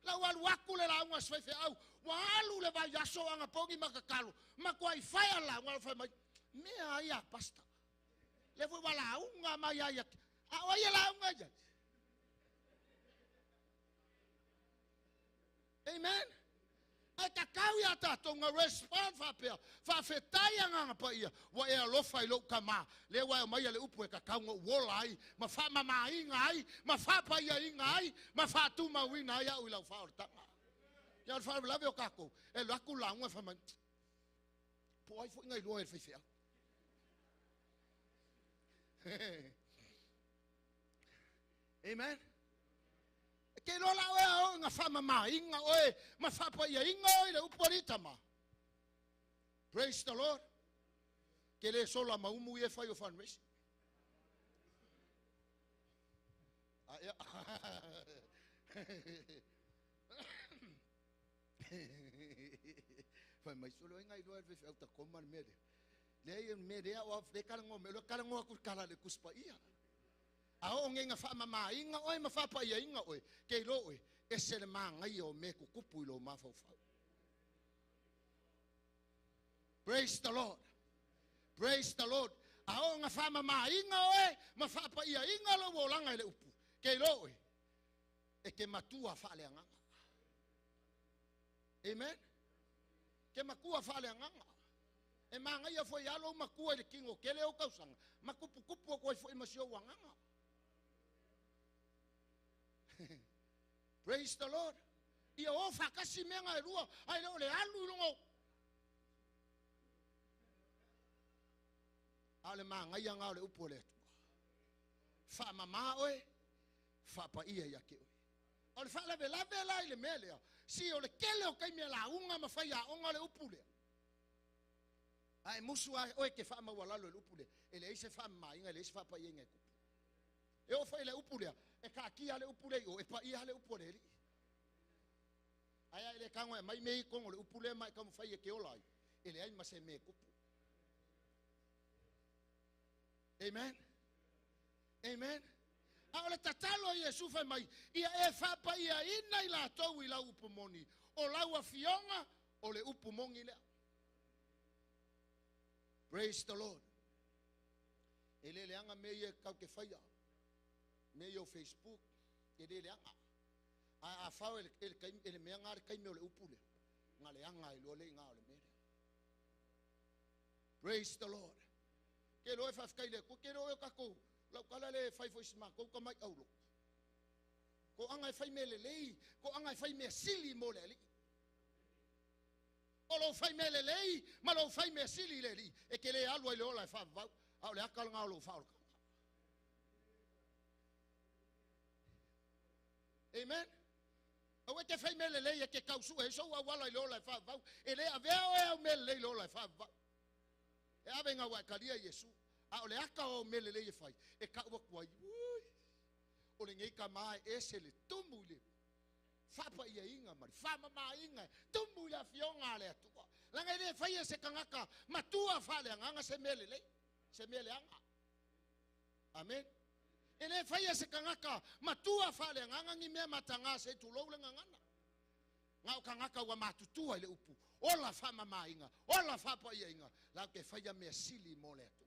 Lau alu aku le launga swaife au. Wa alu le vai aso anga pongi makakalo. Makua i whai a launga whai mai. Mea ai a pasta. Le fui wa launga mai ai. A oe ia launga ia. Amen. Ai kakau ia tātou ngā respond whapea. Whawhetai a ngā pa ia. Wa e alofa i lou kama. Le wa e mai a le upu e kakau ngā uola ai. Ma whamama inga ai. Ma whapa ia inga ai. Ma whātuma uina ai au i lau whaoratanga. Ia o le wharawelawe o kākou. E laku launga e whamai. Po ai fo inga i loa e le whaiwhea. Amen. Ke lola oe a o nga whamama inga oe ma whapa ia inga oe le upu alita ma. Praise the Lord. Ke le sola maumu i e whai o fundraising. Fai mai solo inga i loa le au ta koma le mele. Le ia mele o le kalango me lo kalango ku kala le kuspa ia. A o ngenga fa mama inga oi ma fa pa ia inga oi ke lo oi e se le manga o me kukupu i lo ma fa fa. Praise the Lord. Praise the Lord. A o nga fa mama inga oi ma fa pa ia inga lo wolanga le upu. Ke lo oi e ke matua fa le anganga. Amen. Ke makua fa le anganga. E manga ia foi alo makua le kingo ke le o kausanga. Makupu kupu ko foi masio wanganga. Praise the Lord. Ia o fakasi menga e rua ai le alu longo. Ale manga ia ngao le upu le atu. Fa mama oe, fa pa ia ia ke oe. O le fa lave lave la i le mele. Si o le kele o kai me la unga ma fa ia onga le upu le. Ai musu ai oe ke fa ma wala le upu le. E le ise fa ma inga le ise fa pa ia inga kupu. E o fa ile upu le. E ka kia le upu le o e pa ia le upu le li. Ai ai le kango e mai mei kongo le upu le mai ka mo fa ia ke ola ai. E le ai ma se me kupu. Amen. Amen. A o le tatalo Iesu fai mai ia e fa pa ia ina i la tou i lau upu moni. O lau afionga o le upu mongi lea. Praise the Lord. E le leanga me ia kau ke whaia. Me ia o Facebook. E le leanga. A whao e le mea ngā le kaime o le upu lea. Ngā leanga i lua le ngā o le mea. Praise the Lord. Ke loe whawhikai le, ke loe o kako. Lau kala le whai fo isma, kou ka mai aulo. Ko anga e whai me le lei, ko anga e whai me sili mo le ali. O lo whai me le lei, ma lo whai me sili le li. E ke le alua i le ola e whawau, a o le akala ngā o lo whaolo kanga. Amen. Au e te whai me le lei e ke kausu e so awala i le ola e whawau. E le avea oe au me le lei le ola e whawau. E ave ngā wai kalia Iesu. A o le aka o me le lei e whai. E ka ua kuai. O le ngei ka mai e se le tumu le. Whapa ia inga mari. Whamama inga. Tumu ia fionga le atua. Langa i le whai e se kangaka. Matua whale anganga se me le lei. Se me le anga. Amen. E le whai e se kangaka. Matua whale anganga ngi mea matanga se tulou le ngangana. Ngā o kangaka ua matutua i le upu. Ola whamama inga. Ola whapa ia inga. Lau ke whai mea sili mo le atua.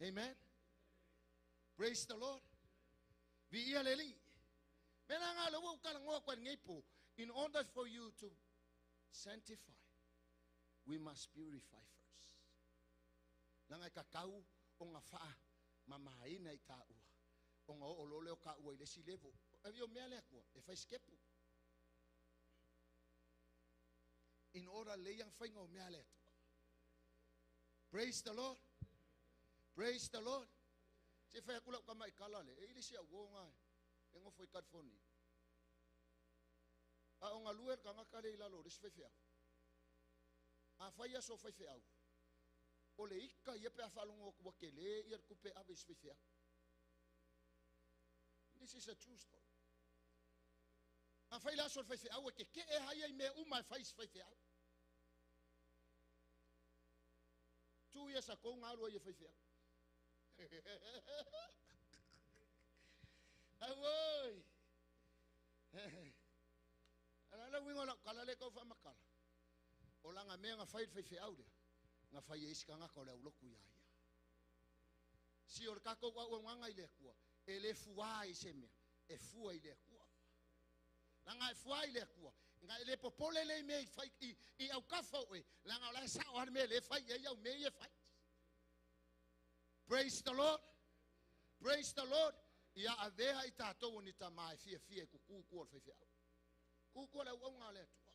Amen. Praise the Lord. Vi ia le li. Mena ngā le wau kala ngoa kwa ngeipo. In order for you to sanctify, we must purify first. Langa kakau o ngā wha mamaina i tā ua. O ngā o lole o ka ua i le si levo. E o mea lea kua, e whai skepu. In order le yang whainga o mea lea tua. Praise the Lord. Praise the Lord. Se whai akula uka mai kala le. E ili si au ngā e ngofo i California. A o ngā lue ka ngaka le i lalo, le si whai wheau. A whai aso whai wheau. O le ika ia pe a whalongo kua ke le ia kupe ave si whai wheau. This is a true story. A whai la aso whai wheau e ke ke e hai ai mea uma e whai si whai wheau. 2 years ago ngā rua ia whai wheau. Awoi. Ala la wingo la kala le kau whamakala. O la ngā mea ngā whai whai wheau lea. Ngā whai e isi ka ngaka o le auloku ia ia. Si o le kako au nganga i le kua. E le fua i se mea. E fua i le kua. La ngā e fua i le kua. Ngā e le popole le mea i whai i au kafa oe. La ngā o la e sao hane mea le whai e au mea i e whai. Praise the Lord. Praise the Lord. Ia avea i tātou ni tā mai fia fia ku ku ku o whai wheau. Ku ku le au ngā le atua.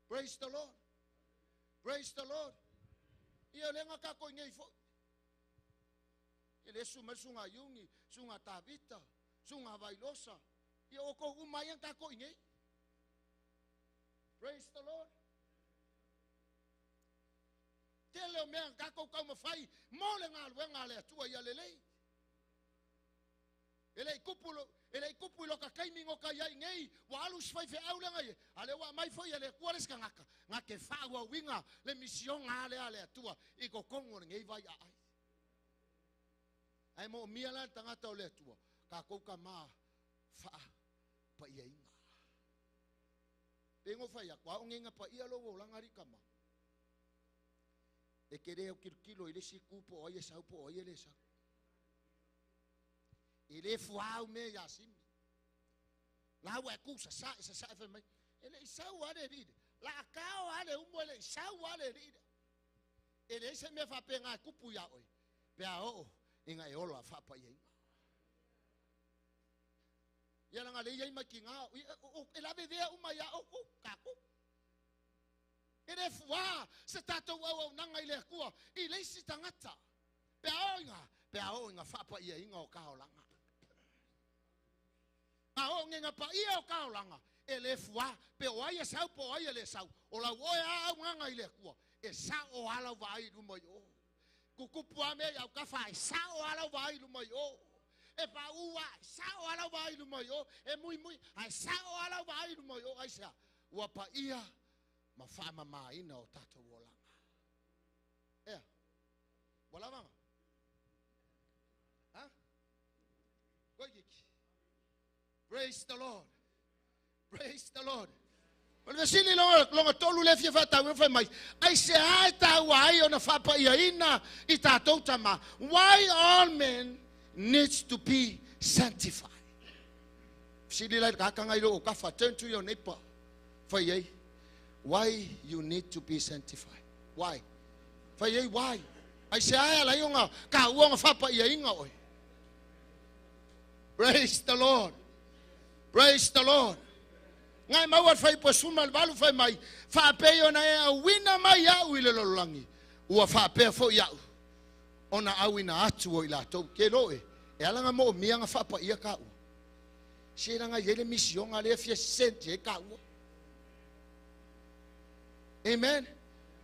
Praise the Lord. Praise the Lord. Ia le ngā kako i ngei fo. E le su mai su ngā yungi, su ngā tāvita, Sunga Vailosa. Ia o kou uma ia kako i nei. Praise the Lord. Tele o mea kako kau mawhai, mō le ngā luenga le atua ia lelei. E lei kupu i loka kaimi ngoka ia i nei, wa alu sifai fe au lenga ia, ale wa mai foi ale kua le skangaka, ngā ke wha ua winga le misionga ale ale atua, i ko kongo le ngei vai a ai. Ai mo mia la tangata o le atua, ka kouka mā wha pa ia inga. Pengo whai a kwa ongenga pa ia lo wo langa rika ma. E ke reo kilo kilo i le si kupo o ia sau po o ia le sau. E le fuau me ia simi. La ua e ku sa sa e whai mai. E le isau ale rire. La akao ale umo e le isau ale rire. E le ise mea whape ngā kupu ia oi. Pea oo inga e ola whapa ia inga. Ia langa le ia ima ki ngā. E lawe vea uma ia o ku kaku. E le fuā se tātou au au nanga i le akua. I leisi tangata. Pea o inga whapa ia inga o kaolanga. A o ngenga pa ia o kaolanga. E le fuā, pe o aia sau po aia le sau. O lau oe a au nganga i le akua. E sa o ala vai luma i o. Kukupu a mea iau kawha e sa o ala vai luma i o. E pa ua, e sa o ala vai luma i o. E mui mui, a e sa o ala vai luma i o. Ai sea, ua pa ia ma whaama maina o tātou olanga. Ea, wala vanga. Ha? Koi kiki. Praise the Lord. Praise the Lord. O le vesili longa tolu le fia whatau e whai mai. Ai se ai tāu ai o na whapa ia ina i tātou tama. Why all men needs to be sanctified? Vesili lai kakanga i lo o kawha. Turn to your neighbor. Whai ai. Why you need to be sanctified? Why? Whai ai, why? Ai se ai alai o ngā ka uanga whapa ia inga oi. Praise the Lord. Praise the Lord. Ngai maua whai po suma le valu whai mai. Whaapea ona e au wina mai au i le lololangi. Ua whaapea fo i au. Ona au ina atu o i lātou. Ke loe. E alanga mo mianga whapa ia ka ua. Se ranga i ele misionga lea fia sente e ka ua. Amen.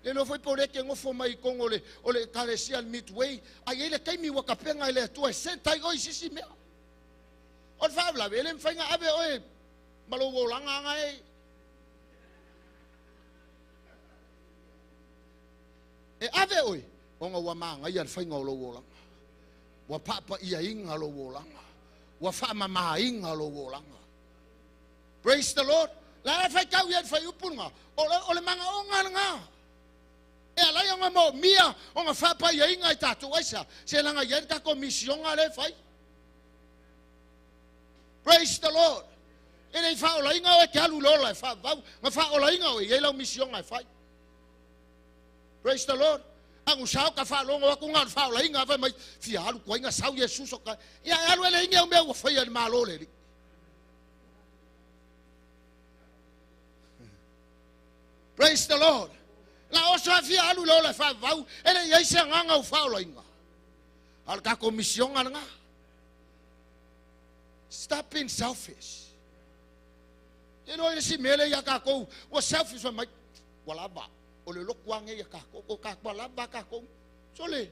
Le lo foi po leke ngofo mai kongo le o le kalesia le Midway. Ai ele kaimi wakapenga ile atua e sentai oi sisi mea. O le whaavlawe, ele mwhainga ave oe malo wo langa anga e. E ave oe, onga ua maanga ia le whainga o lo wo langa. Ua papa ia inga lo wo langa. Ua whaamama inga lo wo langa. Praise the Lord. La e whai kau ia le whai upunga. O le manga o ngā ngā. E alai o ngā mo mia o ngā whapa ia inga i tātou aisa. Se langa ia ka komisionga le whai. Praise the Lord. E lei whaola inga o e ke alu lola e wha vau. Ngā whaola inga o e lau misionga e whai. Praise the Lord. Angu sao ka whalongo aku ngā whaola inga whai mai. Fia alu kua inga sau Yesus o ka. Ia e alu ele inga o mea ua whai ani malo le li. Praise the Lord. La oso a fia alu lola e wha vau. E lei aise nganga u whaola inga. Al ka komisionga nga. Stop being selfish. Te loa si mele ia kākou, ua selfish wa mai, wala ba, o le loku ange ia kākou, o kākou wala ba kākou. Sole,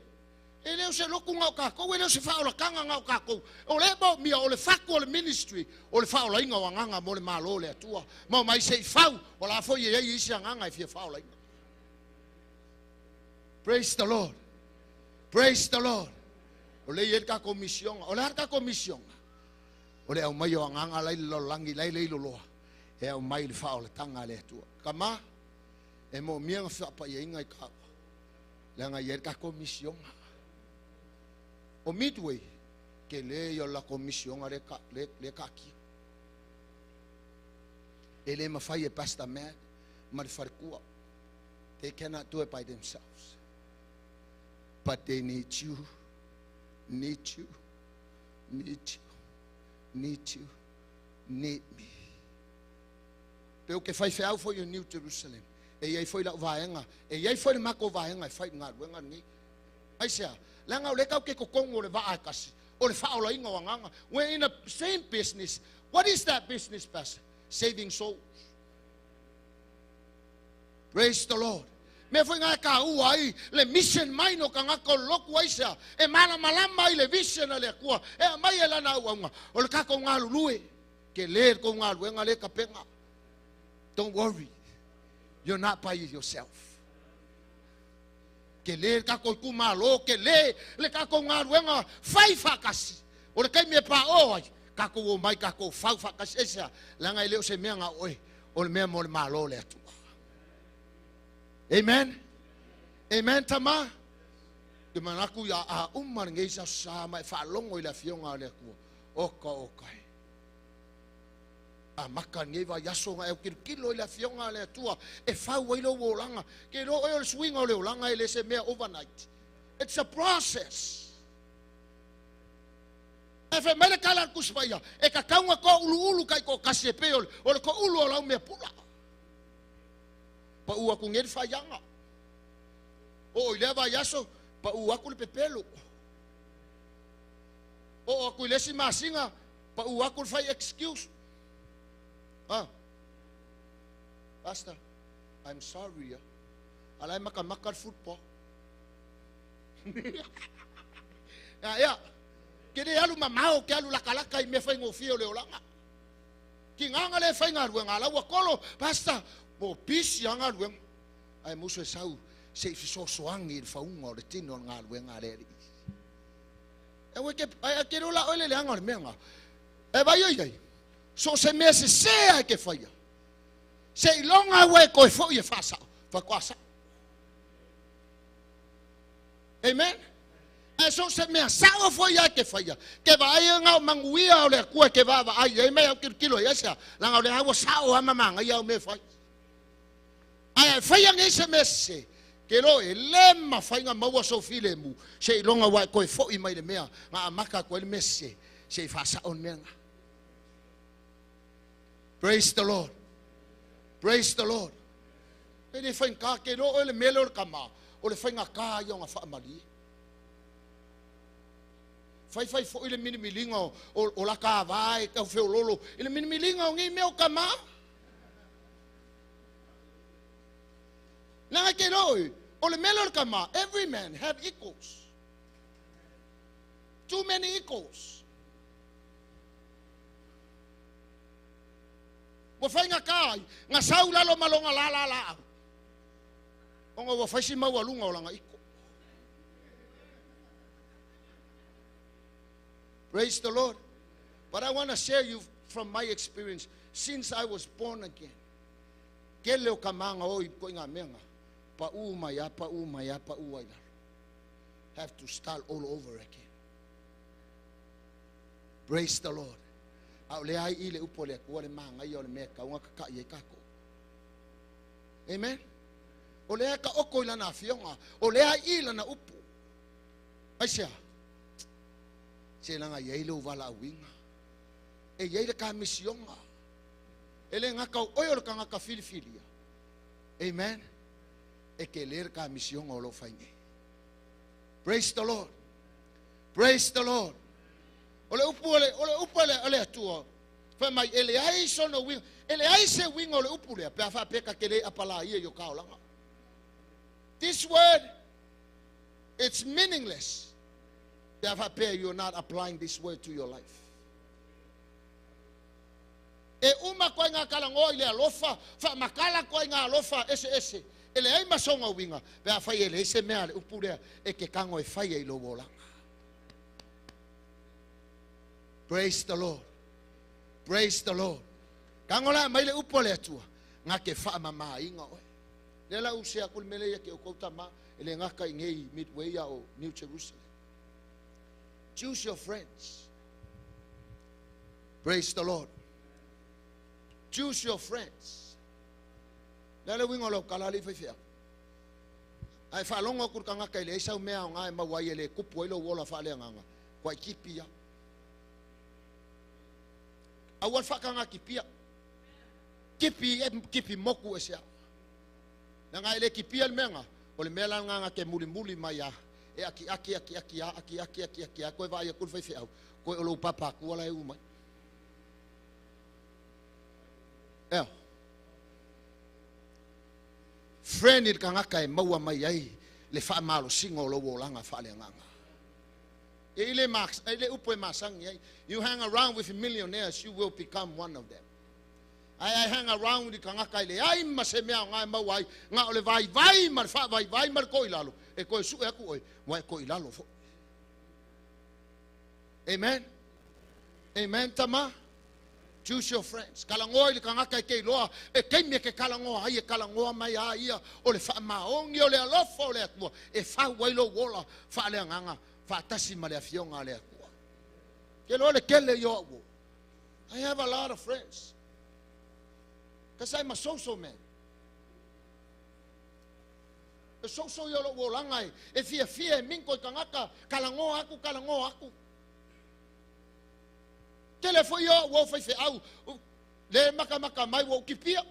e leo se loku ngau kākou, e leo se whaola kanga ngau kākou. O le mo mia, o le whaku o le ministry, o le whaola inga o anganga mo le malo le atua. Mau mai se i whau, o la fo ia ia isi anganga e fia whaola inga. Praise the Lord. Praise the Lord. O le ia ka komisionga, o le har ka komisionga. O le au mai o anganga lai lo langi lai le loloa. E au mai le whaola tanga le atua. Kama, e mo mia nga whapa ia inga i ka. Le anga ia ka komisionga. O Midway, ke le ia la komisionga le ka, le ka kia. E le mawhai e Pastor Matt, ma le wharekua. They cannot do it by themselves. But they need you, need you, need you, need you, need me. Pe o ke whai wheau fo i New Jerusalem. E iai fo i lau vaenga. E iai fo i le mako vaenga e whai ngā ruenga ni. Ai sea, le ngau le kau ke kokongo le waa kasi. O le faaolaina o agaga. We're in the same business. What is that business, Pastor? Saving souls. Praise the Lord. Mea foi ngā ka ua ai le mission mai no ka ngaka o loku ai sea. E mala malama i le vision a le akua. E a mai e lana au aunga. O le kako ngā lulue. Ke le ko ngā luenga le kapenga. Don't worry. You're not by yourself. Ke le kako ku malo, ke le le kako ngā luenga whai whakasi. O le kai me pa o ai. Kako o mai kako whau whakasi. Esa, langa i leo se mea ngā oe. O le mea mo le malo le atua. Amen. Amen tama. Ke manaku ia a uma ngei sa sa mai whaalongo i le fionga le akua. Oka oka. A maka ngei va yaso nga e kilo i le fionga le atua. E whau ai lo olanga. Ke lo e o le swinga o le olanga e le se mea overnight. It's a process. E whai mai le kala kuspaia. E ka kaunga ko ulu ulu kai ko kasi e pe o le ko ulu o lau mea pula. Pa ua ku ngeri whaianga. O i lea vai aso, pa ua aku le pepelo. O aku i lesi masinga, pa ua aku le whai excuse. Ah. Pastor, I'm sorry. Alai maka maka football. Ya, ya. Kere alu mamao ke alu lakalaka i me whai ngofia o le olanga. Ki nganga le whai ngā ruenga, ala ua kolo, Pastor, mo pisi a ngā ruenga. Ai muso e sau, se i fisosoangi i le whaunga o le tino o ngā ruenga le ri. E ue ke, ai a kere ola oele le anga o le mea ngā. E vai oi ai, so se mea se sea e ke whaia. Se i longa ue koe fo i e whasao, whakoa sao. Amen. E so se mea sao fo ia ke whaia. Ke vai ngā o manguia o le akua ke vava ai. E mea au kilo kilo ia sea. Langa o le awa sao ama manga ia o mea whai. Ai whaia ngei se mea se. Ke lo e lema whainga maua so file mu. Se i longa wai koe fo i mai le mea. Ngā amaka koe le mea se. Se i whasao mea ngā. Praise the Lord. Praise the Lord. E le whainga ke lo e le mele o le kama. O le whainga kā ia o ngā whaamali. Whai whai fo i le minimilinga o la ka vai, kau wheololo. I le minimilinga o ngi mea o kama. Nanga ke roi, o le mele o le kama, every man have equals. Too many equals. Wa whainga kai, ngā sau lalo malonga la la la. O ngā wa whaisi maua lunga o langa iko. Praise the Lord. But I want to share you from my experience since I was born again. Ke leo ka manga o i ko ngā mea ngā. Pa u mai a, pa u mai a, pa u ai lalo. Have to start all over again. Praise the Lord. Au le ai i le upo le kua le manga i o le mea ka unga ka i e kako. Amen. O le ka oko i lana fionga. O le ai i lana upu. Ai sea. Se langa iei le uwala uinga. E iei le ka misionga. E le ngaka o oe o le ka ngaka filifilia. Amen. E ke le ka misionga o lo whainge. Praise the Lord. Praise the Lord. O le upu o le, o le upu o le atua. Whai mai, e le ai sono winga. E le ai se winga o le upu lea. Pea whapeka ke le apala ia i o kaolanga. This word, it's meaningless. Pea whapea, you're not applying this word to your life. E uma koe ngā kalangoa i le alofa, wha makala koe ngā alofa ese ese. E le ai masonga winga, pea whai e le ese mea le upu lea, e ke kango e whai e i lo wolanga. Praise the Lord. Praise the Lord. Kango la mai le upu le atua, ngā ke wha mama inga oe. Le la usea kul mele ia ke o kouta ma, e le ngaka i ngei Midway ia o New Jerusalem. Choose your friends. Praise the Lord. Choose your friends. Le le wingo lo kala li fai. Ai fa longo kur kanga kai le sau mea o ngai mawai le kupu ai lo wola fa le nganga. Kwa kipia. Awal fa kanga kipia. Kipi e kipi moku e sea. Na ngai le kipia le menga. O le mea la nganga ke muli muli mai a. E aki aki aki aki a aki aki aki aki a koe vaai aku le faifeau koe o lou papa akua la e u mai. Ea. Friend i le tagata e maua mai ai le faamalosiga o lou olaga faaleagaga. E i le, e le upu e masagi ai. You hang around with millionaires, you will become one of them. Ae hang around i tagata i le ai ma se mea o ngā e maua ai, ngā o le vai vai ma le whaavaivai ma le koilalo, e koe sue aku oe, wa e koilalo fo. Amen. Amen, tama. Choose your friends. Kalangoa i le kangaka e kei loa, e keimi e ke kalangoa ai e kalangoa mai a ia, o le whaamaongi o le alofa o le atua, e whau ai lo wola, whaalea nganga, whaatasi ma le afionga le atua. Ke loa le kele i o. I have a lot of friends. Because I'm a social man. E social i o lo wolanga e, e fia fia e minko i kangaka, kalangoa aku, kalangoa aku. Tele foi o ua fai fe au, le maka maka mai ua ukipia.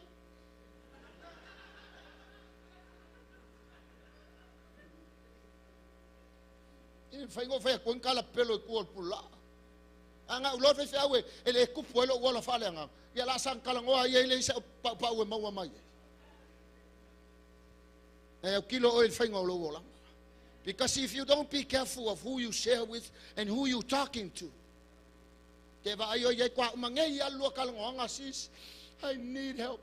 I fai ngo fai ko kala pelo i kua pula. Anga ulo fai fe au e le kupu e lo ua la fale anga. Ia la sang kala ngoa ia ile isa pa pa ue maua mai. E au kilo o il fai ngo lo ua. Because if you don't be careful of who you share with and who you talking to, ke va ai o ia kwa umangei alua kala ngoanga sis, I need help.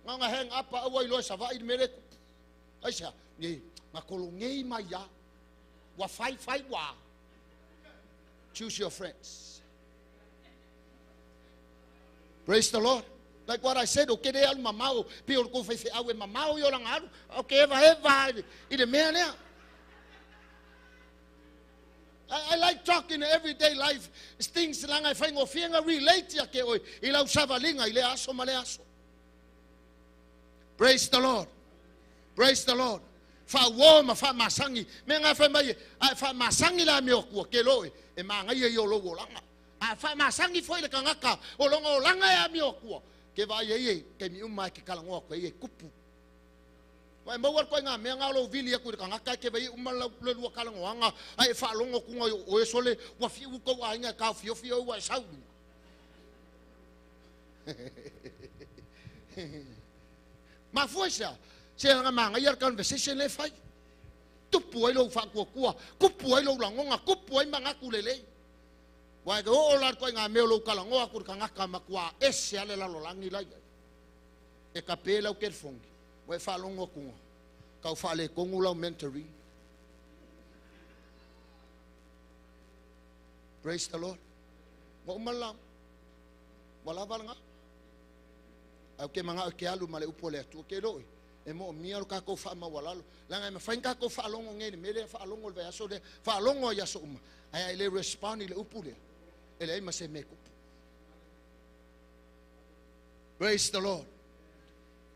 Nganga hang up a ua ilo sa vai mere. Ai sa, ni ngakolongei mai ya. Wa fai fai wa. Choose your friends. Praise the Lord. Like what I said, o ke re alu mamao, pi o ko fai fe au e mamao i o langa alu, o ke eva eva i le mea nea. I like talking everyday life. Things langa e whaingo fianga relate ia ke oi. I lau savalinga, i le aso ma le aso. Praise the Lord. Praise the Lord. Wha uo ma wha masangi. Me ngā whai mai, a wha masangi la me o kua ke loe. E maa ngai e i o lo langa. A wha masangi foi le kangaka. O longa o langa e a me o kua. Ke vai e e, ke mi umai ke kalangoa koe e kupu. Wai maua koe ngā mea ngā lo vili aku i le kangaka ke vai uma le lua kalangoanga. Ai e whaalongo kunga o e sole, wa fiu kau a inga ka fio fio ua e saulu. Ma fua sea, se nga manga ia conversation le fai. Tupu ai lo whakua kua, kupu ai lo langonga, kupu ai mangaku lelei. Wai ke o la koe ngā mea lo kalangoa ku kangaka makua ese ale lalo langi lai. E ka pēla o ke fongi. Wai whaalongo kunga. Kau whaale kongu lau mentoring. Praise the Lord. Wa umala. Wala valanga. Au ke manga ke alu male upo le atu ke loi. E mo mia lo ka ko fa ma walalo. Langa me fain ka ko fa longo ngene mele fa longo le aso le fa longo ya so uma. Ai ai le respond le upu le. Ele ai ma se me kupu. Praise the Lord.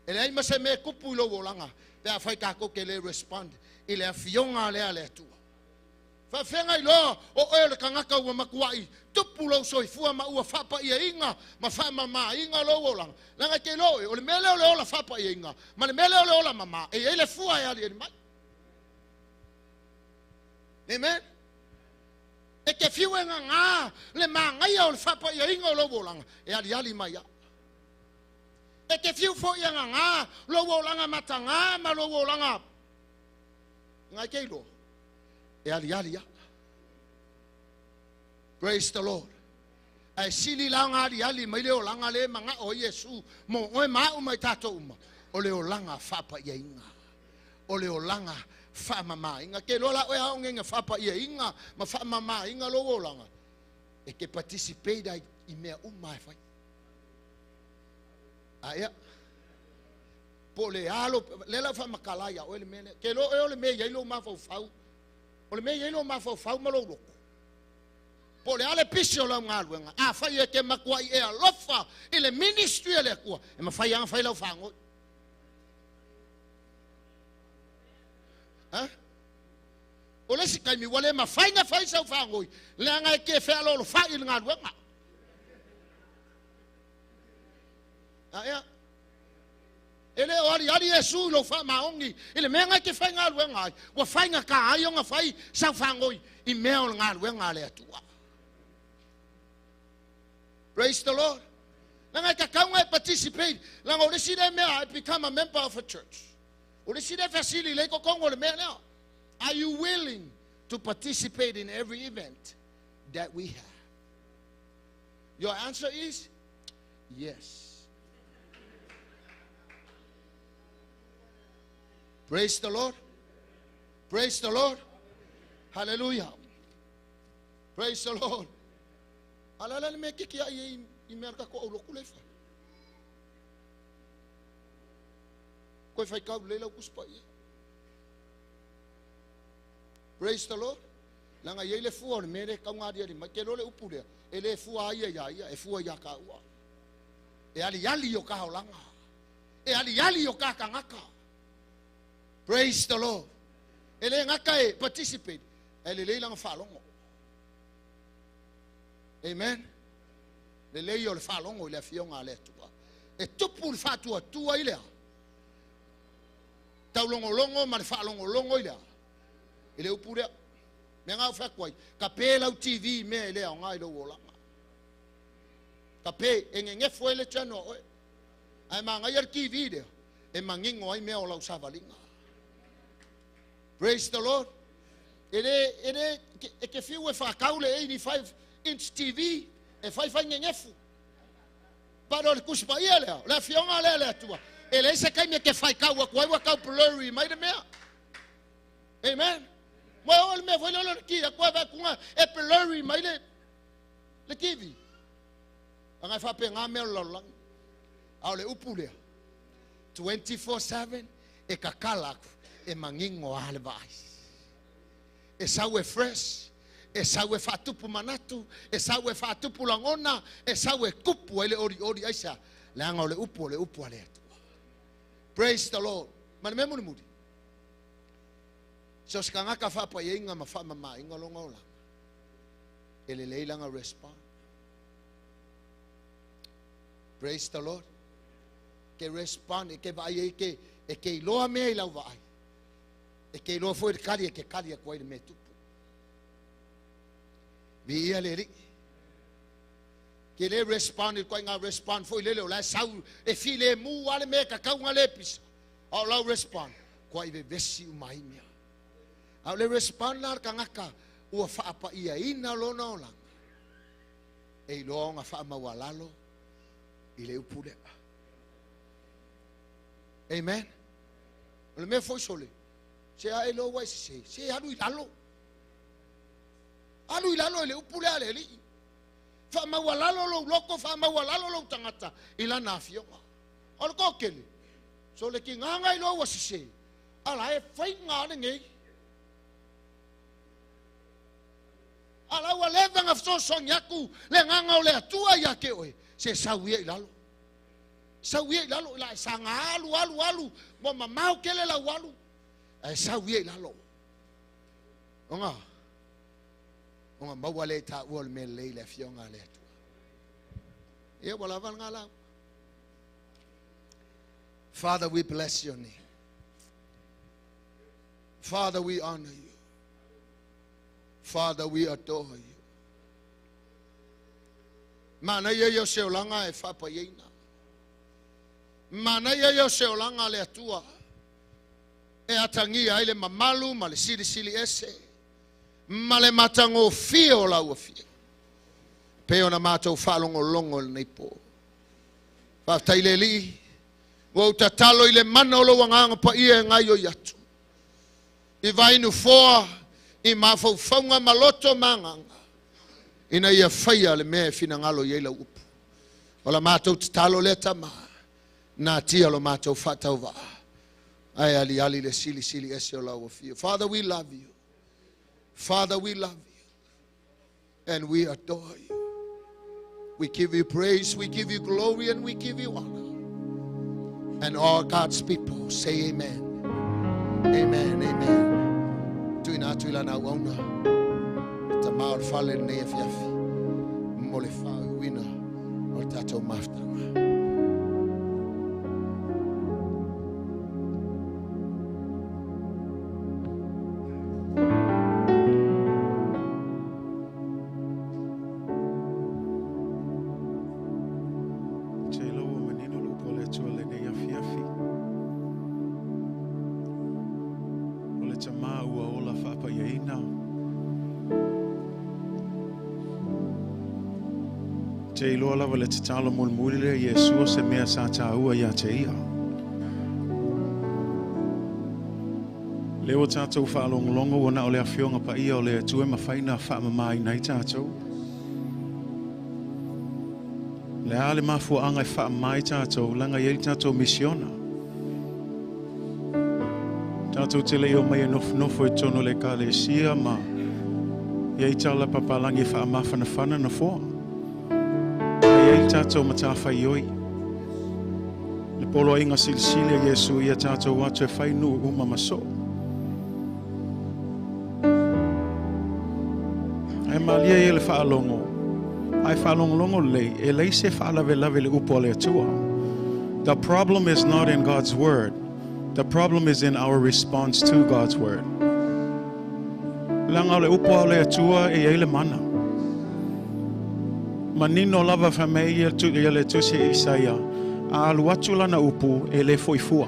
Ele ai ma se me kupu lo wolanga. Pe a fai ka ko ke le respond i le afionga le ale atua. Fa whenga i loa o oe le kangaka ua makuai, tupu lau soifua ma ua whapa ia inga, ma wha mama inga lo olanga. Langa ke loe, o le mele o le ola whapa ia inga, ma le mele o le ola mama, e ele fua e ali e mai. Amen? E ke fiu e ngā ngā, le mangaia o le whapa ia inga o lo olanga, e ali ali mai a. E ke fiu fo ia ngā ngā, lo olanga matanga ma lo olanga. Ngai ke iloa. E ali ali a. Praise the Lord. Ai sili langa ali ali mai le olanga le manga o Yesu mo oe mau mai tatou uma. O le olanga whapa ia inga. O le olanga wha mama inga. Ke lola oe hao ngenga whapa ia inga ma wha mama inga lo olanga. E ke participate ai i mea uma e whai. Aia. Po le alo, le lau wha makala ia oe le mea. Ke lo e o le mea ia ilo mawhau. O le mea ia ilo mawhau ma lo loko. Po le ale pisi o lau ngā luenga. A whai e ke makua i e alofa i le ministry e le akua. E ma whai anga whai lau whangoi. Ha? O le si kaimi wale ma whai ngā whai sau whangoi. Le anga e ke whea lolo whai i le ngā luenga. A ea. E le o ali ali Iesu i lou faamaoni i le mea na e te faigaluega ai, ua faigata ai ona fai sau fagoi i mea o le galuega a le Atua. Praise the Lord. Leaga e tatau ona e participate, leaga o le isi lea mea, I become a member of a church. O le isi lea fesili lea i totonu o le mea lea. Are you willing to participate in every event that we have? Your answer is yes. Praise the Lord. Praise the Lord. Hallelujah. Praise the Lord. Ala le mea kiki ai i mea ka ko au loku le fai. Koe fai kau le lau kuspa ia. Praise the Lord. Langa iei le fua o le mea le kau ngā ria mai. Ke lo le upu lea. E le fua ai ia ia, e fua ia ka ua. E ali ali o ka holanga. E ali ali o ka kangaka. Praise the Lord. E le ngaka e participate. E le leilanga whalongo. Amen. Le lei o le whalongo i le afionga a le atua. E tupu le whātua tua i lea. Taulongolongo ma le whalongolongo i lea. E le upu lea. Mea ngau whakuai. Ka pē lau TV mea e lea o ngai lau olanga. Ka pē, e ngengefu e le channel oe. Ai maa ngai al TV lea. E mangingo ai mea o lau savalinga. Praise the Lord. E le, e le, e ke fiu e whakau le 85 inch TV e whai whai ngengefu. Paro le kuspa ia lea. Le afionga lea lea tua. E le se kai me ke whai kau aku ai wakau blurry mai le mea. Amen. Mo o le mea foi lolo le ki aku ai vakunga e blurry mai le TV. Anga whape ngā mea o lalolagi. A o le upu lea. 24/7 e kakala aku e mangingo a le vaai. E sau e fresh, e sau e whaatupu manatu, e sau e whaatupu langona, e sau e kupu ai le ori ori aisa. Leanga o le upu o le upu a le atua. Praise the Lord. Ma le mea muli muli. So se kangaka whapa i inga ma wha mama inga longa o langa. E le leilanga respond. Praise the Lord. Ke respond, e ke vai e ke, e ke iloa mea i lau vai. E ke iloa foi le kari, e ke kari a koe le mea tupu. Vi ia le ri. Ke le respond, e koe ngā respond foi lele o la sau, e fi le mu ale mea ka kau ngā le pisa. Au lau respond, koe i vevesi umai mea. Au le respond la kangaka, ua whaapa ia ina lona o langa. E iloa ngā wha maualalo, i le upu lea. Amen. O le mea foi sole. Se a e lo wai se se alu i lalo. Alu i lalo i le upu lea le li. Wha maualalo lo loko, wha maualalo lo tangata i lana afionga. O le kokele. So le ki nganga i lo wa se. Ala e whai ngā le ngei. Ala ua leva ngā whsoso nyaku le nganga o le atua ia ke oe. Se sau ia i lalo. Sau ia i lalo i la e sanga alu alu alu. Mo mamau kele lau alu. E sau ia i lalo. Onga. Onga maua le tā ua le mea lei le afionga le atua. Ia wala wala ngā lau. Father, we bless your name. Father, we honor you. Father, we adore you. Mana ia ia se olanga e whapa ieina. Mana ia ia se olanga le atua. E atangia ai le mamalu ma le sili sili ese. Ma le matango fia o lau fia. Pe ona mātou whalongo longo le neipo. Whaftai le li. Wa utatalo i le mana o lo wanganga pa ia e ngai o iatu. I vainu foa i mawhaufaunga maloto manganga. Ina ia whaia le mea e whinangalo i eila upu. O la mātou tatalo le tama. Nā tia lo mātou whatauva. Ai ali ali le sili sili ese o lau afio. Father, we love you. Father, we love you. And we adore you. We give you praise, we give you glory, and we give you honor. And all God's people say amen. Amen, amen. Tuina tuila na uauna. Ta maol fale nei e fiafi. Mo le whau wina o tātou maftanga. O le tamā ua ola faapaiaina. Te iloa lava le tatalo mulimuli lea Iesu o se mea sa tāua ia te ia. Lea ua tātou faalogologo ua na o le Afioga Paia o le Atua e mafai ona faamamaina ai tātou. Le a le mafuaaga e faamama ai tātou, leaga e i ai le tātou misiona. Tātou te le i omai e nofonofo i totonu o le Ekalesia ma i ai tala papalangi e faamafanafana nofoa. A i ai le tātou matafaioi. Le poloaiga silisili a Iesu ia tātou atu e fai nuu uma ma soo. Ae malie ia le faalogo, a e faalogologo lelei, e leai se faalavelave i le upu a le Atua. The problem is not in God's word, the problem is in our response to God's word. Leaga o le upu a le Atua e i ai le mana. Manino lava fai mai ia le tusi a Isaia, a alu atu lana upu e le foi fua.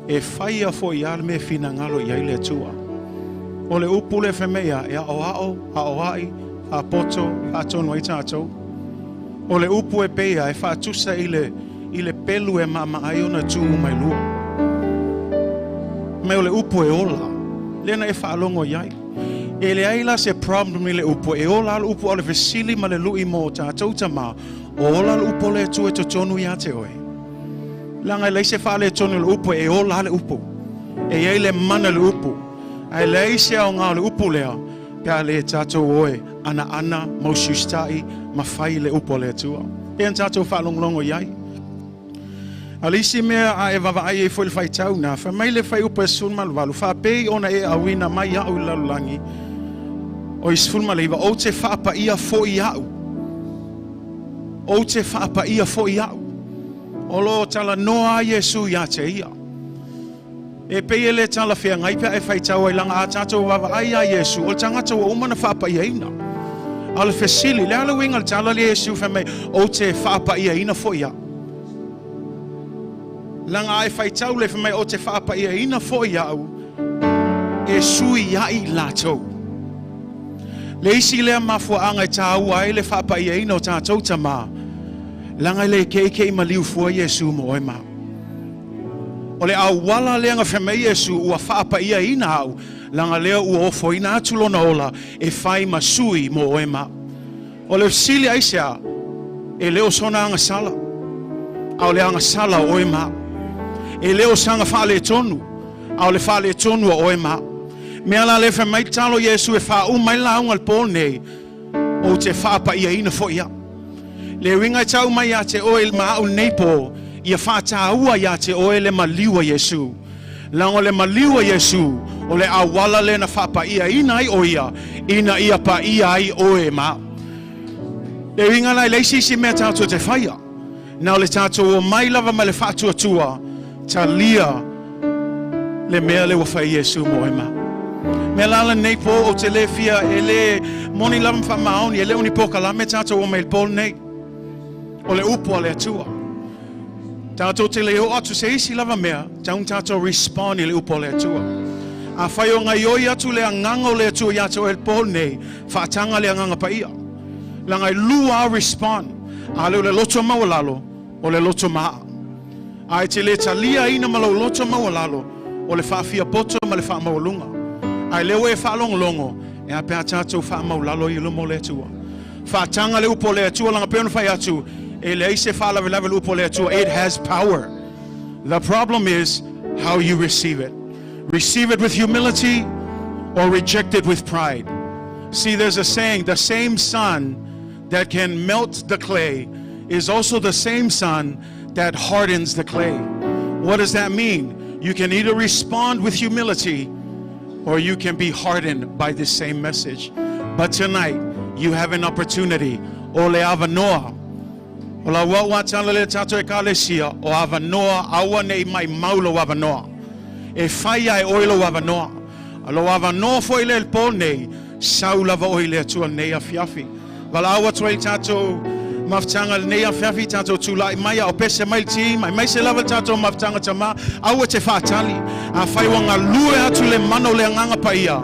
E faia foi lava le mea e finagalo i ai le Atua. O le upu lea fai mai a, e aoao, aoai, faapoto, faatonu ai tatou. O le upu e pei a e faatusa i le, i le pelu e maamaa ai ona itu uma e lua. Mai o le upu e ola, lea na e faalogo i ai. E leai la se problem i le upu, e ola le upu a o le fesili ma le lui mo tatou tama, o ola le upu o le Atua i totonu ia te oe. Leaga e leai se faaletonu i le upu, e ola le upu. E i ai le mana i le upu. Ae leai se aoga o le upu lea, pe a le tatou o e anaana, mausiusitai, ma fai le upu a le Atua. Pei ona tatou faalogologo i ai. A o le isi mea a e vaavaai ai foi i le faitau na, fai mai le fuaiupu e 18, faapei ona e auina mai au i le lalolagi, oi 19, ou te faapaia foi au. Ou te faapaia foi au. O lo o talanoa a Iesu ia te ia. E pei e le talafeagai pe a e faitau ai laga a tatou vaavaai ia Iesu, o le tagata ua uma ona faapaiaina. A o le fesili, le a le uiga o le tala lea Iesu fai mai, ou te faapaiaina foi au. Laga a e faitau le fai mai, ou te faapaiaina foi au, e sui ai latou. Le isi lea mafuaaga e tāua ai le faapaiaina o tatou tamā, Leaga e le keikei maliu fua Iesu mo oe ma au. O le auala lea na fai mai Iesu ua faapaiaina au, leaga lea ua ofoina atu lona ola e fai ma sui mo oe ma au. O le fesili aisea, e le o sona agasala, a o le agasala o oe ma au. E le o sana faaletonu, a o le faaletonu o oe ma au. Mea la lea fai mai talo Iesu e faauma ai le lauga i le po nei, ou te faapaiaina foi au. Le uiga e tau mai ia te oe ma au nei pō, ia faataua ia te oe le maliu a Iesu. Leaga o le maliu a Iesu, o le auala lea na faapaiaina ai o ia, ina ia paia ai oe ma au. Le uiga la e leai se isi mea tatou te faia, na o le tatou omai lava ma le faatuatua, talia le mea lea ua fai Iesu mo oe ma au. Mea la lenei pō ou te le fia e le moni lava ma faamaoni e le o ni polokalame tatou o mai le pō lenei. O le upu a le Atua. Tatou te le oo atu se isi lava mea, tau na tatou respond i le upu a le Atua. Afai o gaioi atu le agaga o le Atua ia te oe le pō lenei, faataga le agaga paia. Leaga e lua a respond. A lea o le loto maualalo, o le loto maa. A e te le taliaina ma lou loto maualalo, o le faafiapoto ma le faamaualuga. A e lea ua e faalogologo, e a pe a tatou faamaulalo i luma o le Atua. Faataga le upu o le Atua, leaga pei ona fai atu, e leai se faalavelave i le upu o le Atua. It has power. The problem is how you receive it. Receive it with humility or reject it with pride. See, there's a saying, the same sun that can melt the clay is also the same sun that hardens the clay. What does that mean? You can either respond with humility or you can be hardened by this same message. But tonight, you have an opportunity. O le avanoa. O la ua ua tala le tatou ekalesia, o avanoa aua nei mai mau lou avanoa. E fai ai oe lou avanoa. A lou avanoa foi le pō nei, sau lava oe i le Atua nei afiafi. Valaau atu ai tatou Mafutaga lenei afiafi tatou tula'i mai a o pese mai le team mai se lava tatou mafutaga tamā aua te faatali afai ua galue atu le mana o le agaga paia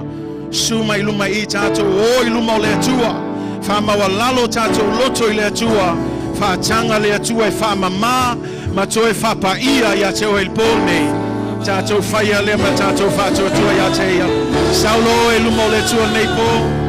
su mai luma i tatou o i luma o le Atua faamaualalo tatou loto i le Atua faataga le Atua e faamamā ma toe faapaia iā te oe i le pō lenei tatou faia lea ma tatou faatuatua iā te ia saulo oe i luma o le Atua lenei pō.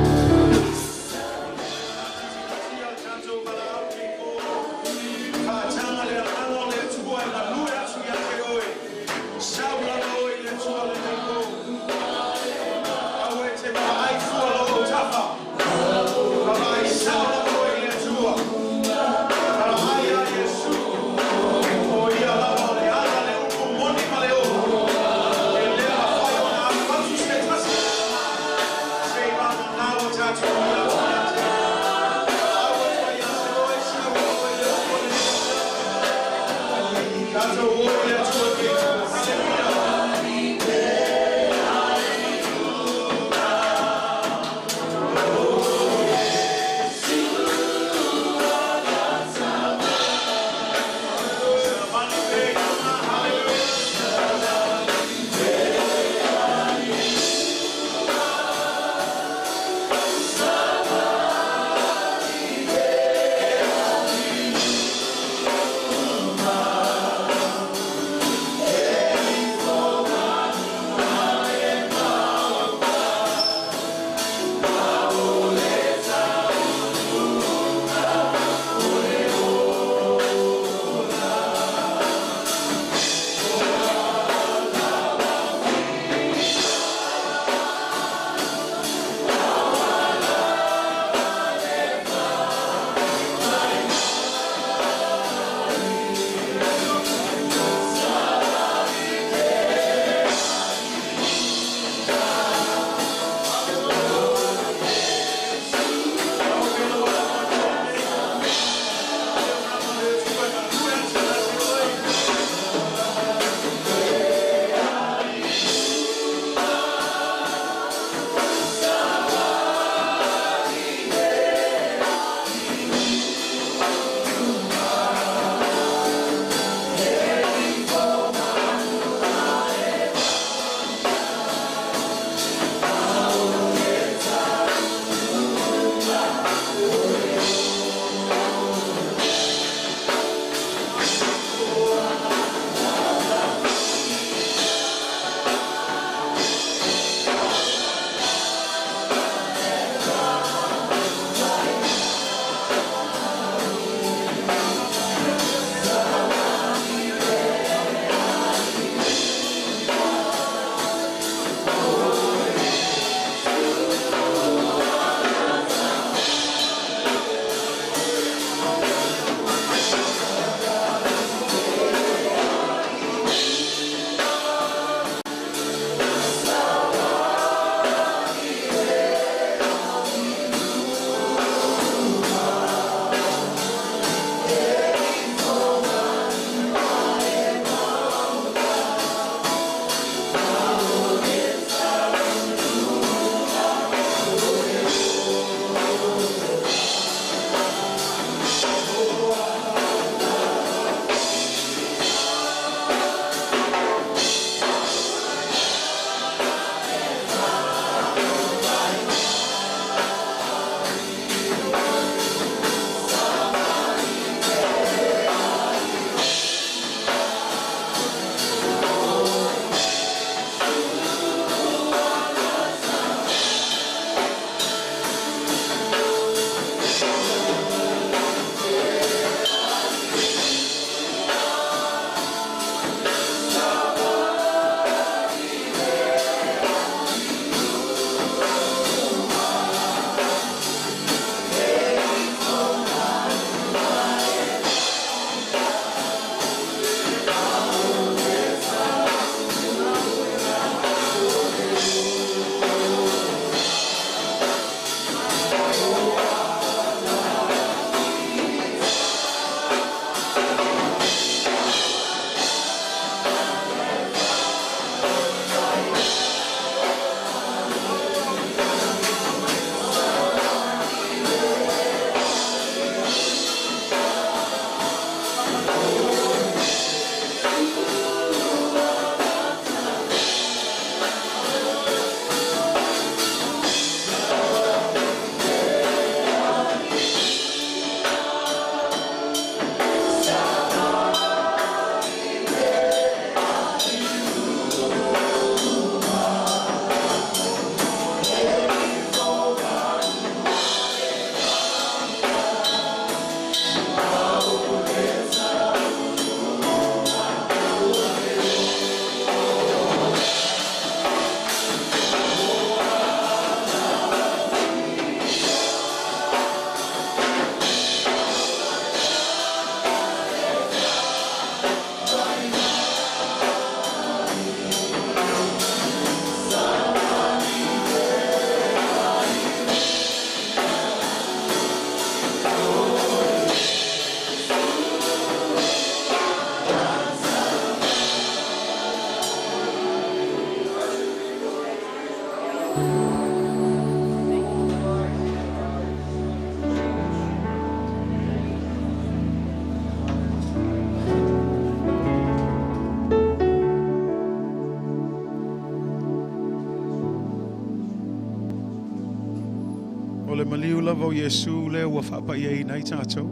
O le maliu lava o Iesu lea ua faapaiaina ai tatou.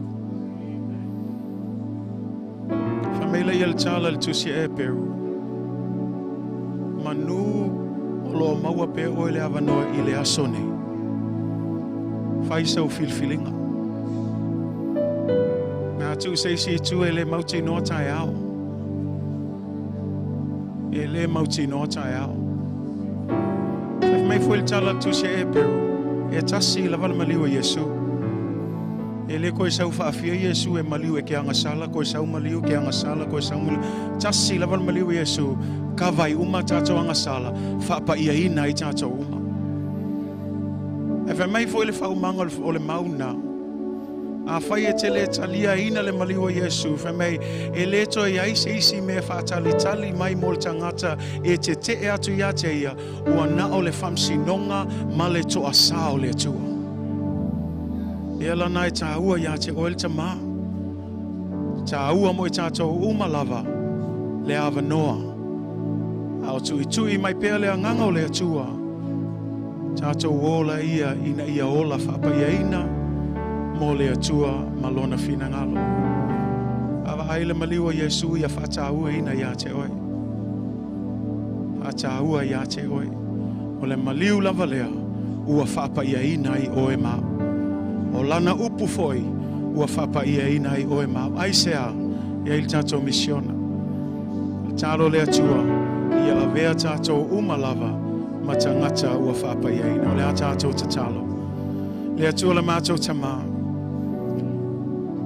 Fai mai lea le tala i le tusi a Eperu. Manu o lo o maua pea oe le avanoa i le aso nei. Fai sau filifiliga. Na tuu se isi itu e le mautinoa taeao. E le mautinoa taeao. Fai mai foi le tala a le tusi a Eperu. E tasi lava le maliu a Iesu. E le toe sau faafia Iesu e maliu e ke agasala, toe sau maliu ke agasala, toe sau maliu. Tasi lava le maliu a Iesu, kava ai uma tatou agasala, faapaiaina ai tatou uma. E fai mai foi le faaumaga o le mauna, afai e te le taliaina le maliu a Iesu, fai mai e le toe i ai se isi mea e faatalitali mai mo le tagata e tetee atu ia te ia, ua na o le faamasinoga ma le toasā o le Atua. Ia lana e tāua ia te oe le tamā. Tāua mo i tātou uma lava le avanoa. A o tuitui mai pea le agaga o le Atua. Tātou ola ia ina ia ola faapaiaina mo le Atua ma lona finagalo. A vaai le maliu o Iesu ia faatauaina ia te oe. Faataua ia te oe. O le maliu lava lea ua faapaiaina ai oe ma au. O lana upu foi ua faapaiaina ai oe ma au. Aisea e ai le tatou misiona. Tatalo le Atua ia avea tatou uma lava ma tagata ua faapaiaina. O le a tatou tatalo. Le Atua le matou Tamā.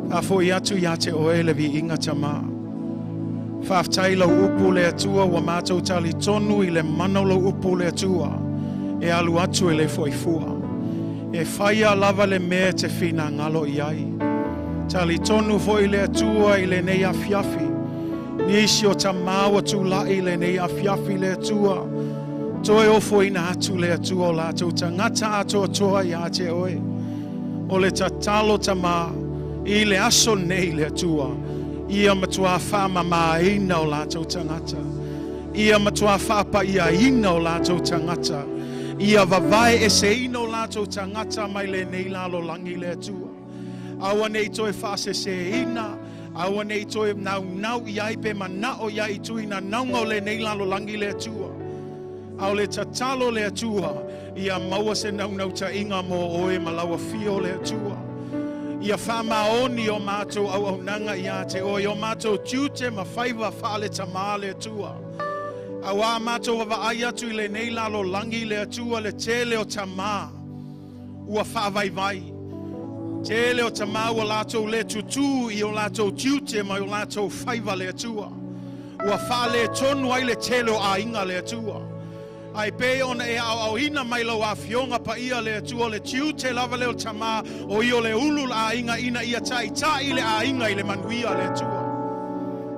Faafoi atu ia te oe le viiga Tamā. Faafetai lau upu le Atua ua matou talitonu i le mana o lau upu le Atua e alu atu e le fo'i fua. E faia lava le mea e te finagalo i ai. Talitonu foi le Atua i lenei afiafi. Nisi o tamā ua tula'i i lenei afiafi le Atua. Toe ofoina atu le Atua o latou tagata atoatoa ia te oe. O le tatalo Tamā i le aso nei le Atua, ia matuā faamamāina o latou tagata. Ia matuā faapaiaina o latou tagata. Ia vavae eseina o latou tagata mai lenei lalolagi le Atua. Aua ne i toe faaseseina, aua ne i toe naunau i ai pe manao i ai i tuinanauga o lenei lalolagi le Atua. A o le tatalo le Atua, ia maua se naunautaiga mo oe ma lau afio le Atua. Ia faamaoni o matou auaunaga ia te oe, o matou tiute ma faiva faale-tamā le Atua. Auā matou vaavaai atu i lenei lalolagi le Atua le tele o tamā ua faavaivai. Tele o tamā ua latou le tutū i o latou tiute ma o latou faiva le Atua. Ua faaletonu ai le tele o aiga le Atua. Ae pei ona e aoaoina mai lau Afioga Paia le Atua, o le tiute lava lea o le tamā, o ia o le ulu o le aiga ina ia taitai le aiga i le manuia le Atua.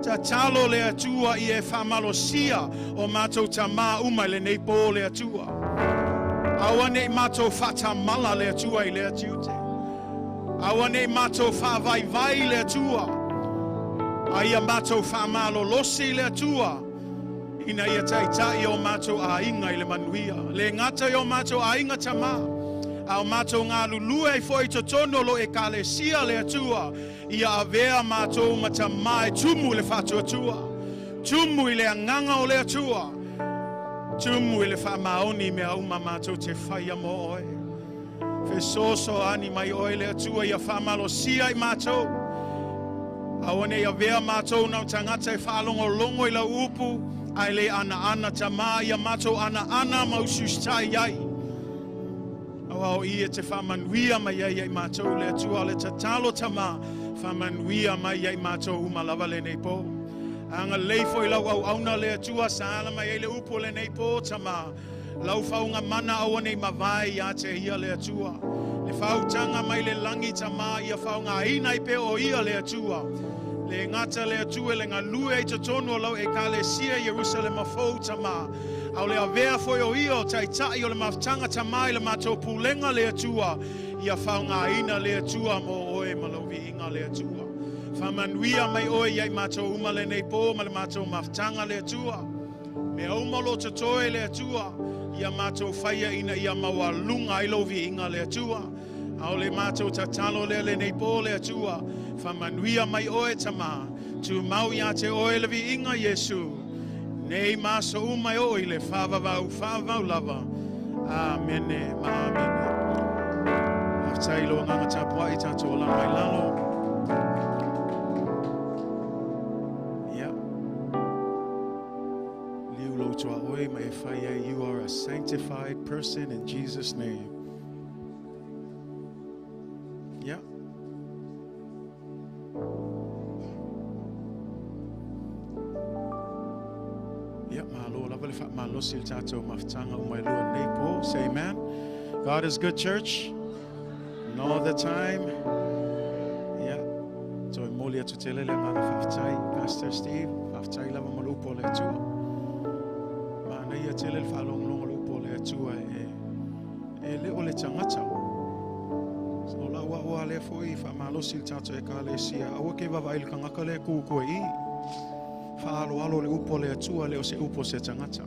Tatalo le Atua ia e faamalosia o matou tamā uma i lenei pō le Atua. Aua ne i matou faatamala le Atua i lea tiute. Aua ne i matou faavaivai le Atua, a ia matou faamalolosi le Atua, ina ia taitai o matou aiga i le manuia. Le gata i o matou aiga tamā, a o matou galulue ai foi i totonu o lou Ekalesia le Atua, ia avea matou ma tamā e tumu i le faatuatua, tumu i le agaga o le Atua, tumu i le faamaoni i mea uma matou te faia mo oe. Fesoasoani mai oe le Atua ia faamalosia i matou. Aua ne i avea matou na o tagata e faalogologo i lau upu, ae le anaana tamā, ia matou anaana ma usiusitai ai. Auā o i e te faamanuia mai ai ia i matou le Atua, o le tatalo tamā, faamanuia mai ia i matou uma lava lenei pō. Agalelei foi lau auauna le Atua, sa ala mai ai le upu o lenei pō tamā. Lau faauuga mana aua ne i mavae ia te ia le Atua. Le faautaga mai le lagi tamā ia faaaogaina ai pea o ia le Atua. Le gata le Atua i le galue ai totonu o lau Ekalesia i Ierusalema fou tamā. A o le avea foi o ia o taitai o le mafutaga tamā i le matou pulega le Atua, ia faaaogaina le Atua mo oe ma lau viiga le Atua. Faamanuia mai oe ia i matou uma lenei pō ma le matou mafutaga le Atua. Mea uma o lo o totoe le Atua, ia matou faia ina ia maualuga ai lou viiga le Atua. A o le matou tatalo lea lenei po le Atua, faamanuia mai oe tamā, tumau ia te oe le viiga Iesu, nei ma aso uma e oo i le faavavau faavavau lava. Amene ma amene. Faafetai i lou agaga tapuai tatou alala mai lalo. Ia. Liu lou tuaoi ma e fai ai. You are a sanctified person in Jesus' name. Yeah. Ia, malo lava le faamalosi i le tatou mafutaga uma e lua lenei po. Say amen. God is good, church. And all the time. Ia, toe momoli atu tele le agaga faafetai. Pastor Steve, faafetai lava mo le upu a le Atua. Manaia tele le faalogologo o le upu a le Atua e, e le o le tagata. So lau a'u a lea foi faamalosi i le tatou Ekalesia, aua ke vaavaai i le tagata lea e ku koe i. Faaaloalo le upu a le Atua, le o se upu a se tagata.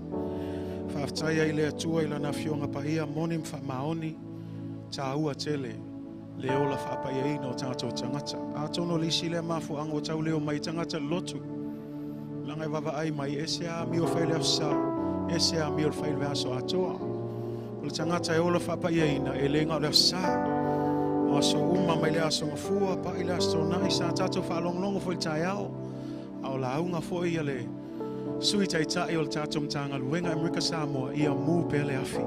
Faafetai ai le Atua i lana afioga paia, moni ma faamaoni, taua tele le ola faapaiaina o tatou tagata. Atonu o le isi lea mafuaaga ua tau leo mai tagata i le lotu, leaga e vaavaai mai, ese a amio fai le Aso Sa, ese a amio le fai le vaiaso atoa. O le tagata e ola faapaiaina, e le na o le Aso Sa. O aso uma mai le Aso Gafua, pa'i le Aso Toonai, sa tatou faalogologo foi i le taeao, a o lauga foi a le Sui Taitai o le tatou Matagaluega Amerika Samoa, ia mū pea le afi.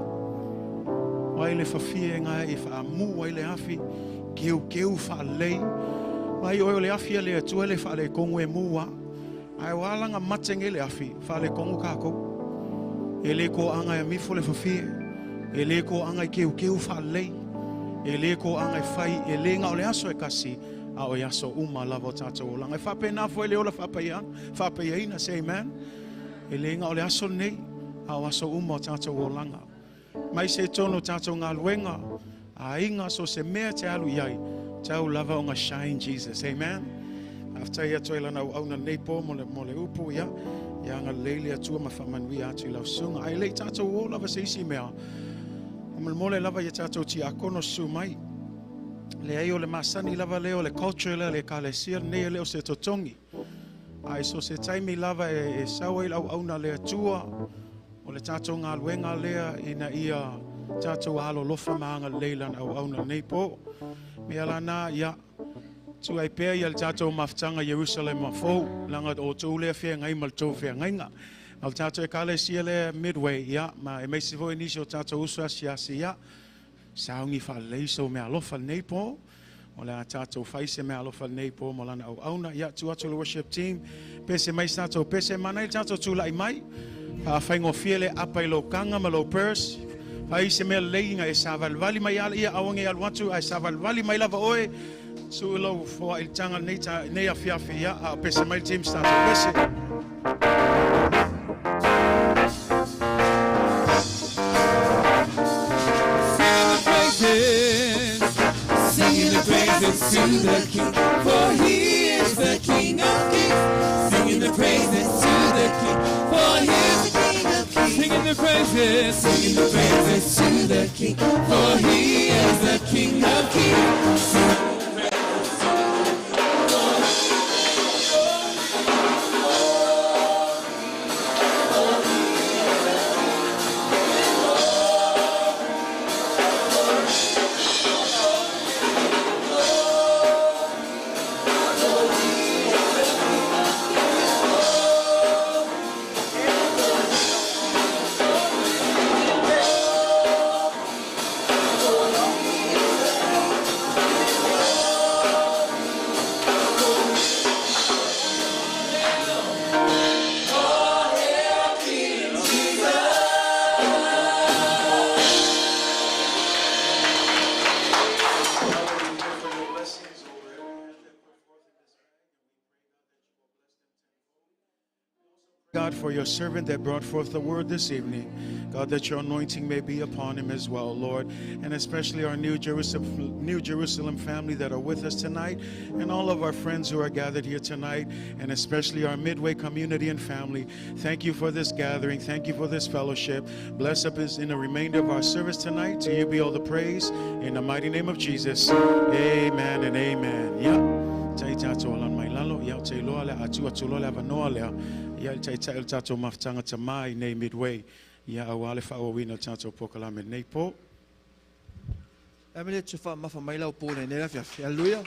O ai le fafie gae e faamū ai le afi, keukeu faalelei. Mai oe o le afi a le Atua le faaletonu e mū a. Ae o alaga mate nei le afi, faaletonu kākou. E le toaga e amifo le fafie, e le toaga e keukeu faalelei, e le toaga e fai, e le na o le aso e kasi, a o aso uma lava o tatou olaga. E faapena foi le ola faapaiaina, say amen. E le na o le aso lenei, a o aso uma o tatou olaga. Mai se tonu o tatou galuega, aiga so se mea te alu i ai, tau lava ona shine Jesus, amen. Faafetai atu ai lana auauna lenei po mo le, mo le upu, ia, ia agalelei le Atua ma faamanuia atu i lau susuga. Ae le i tatou o lava se isi mea, faamolemole lava ia tatou tiakono susu mai. Leai o le masani lava lea o le culture lea le Ekalesia lenei e le o se totogi. Ae so se taimi lava e, e sau ai le auauna a le Atua, o le tatou galuega lea ina ia tatou alolofa ma agalelei lana auauna lenei po. Mea lana, ia, tuu ai pea ia le tatou mafutaga i Ierusalema fou, leaga o outou lea feagai ma le tou feagaiga. A o le tatou Ekalesia lea Midway, ia, ma e maise foi nisi o tatou uso asiasi, ia, sauni faalelei sou meaalofa lenei po. O le a tatou fai se meaalofa lenei po mo lana auauna. Ia, tuu atu le worship team, pese mai se tatou pese, manaia le tatou tulai mai. Faafaigofie le apa i lou kaga ma lou purse. Fai se mea lelei ina e savalivali mai ala ia, aua ne i alu atu, ae savalivali mai lava oe. Suu lou foai i le taga lenei, ta, nei afiafi, ia, a o pese mai le team se tatou pese. Singing the praises to the King, for he is the King of Kings. Singing the praises to the King, for he is the King of Kings. Singing the praises, singing the praises to the King, for he is the King of Kings. for your servant that brought forth the word this evening. God, that your anointing may be upon him as well, Lord, and especially our New Jerusalem family that are with us tonight, and all of our friends who are gathered here tonight, and especially our Midway community and family. Thank you for this gathering. Thank you for this fellowship. Bless us in the remainder of our service tonight. To you be all the praise. In the mighty name of Jesus. Amen and amen. Yeah. Tai tātou alan mai lalo, ia o te iloa lea, atu atu loa le avanoa lea, ia i tai tai o tātou mafutanga tamai nei Midway, ia au ale whaawawina o tātou pokalame nei po. Amele tu wha mafa mai lau po nei nei fiafi. Hallelujah.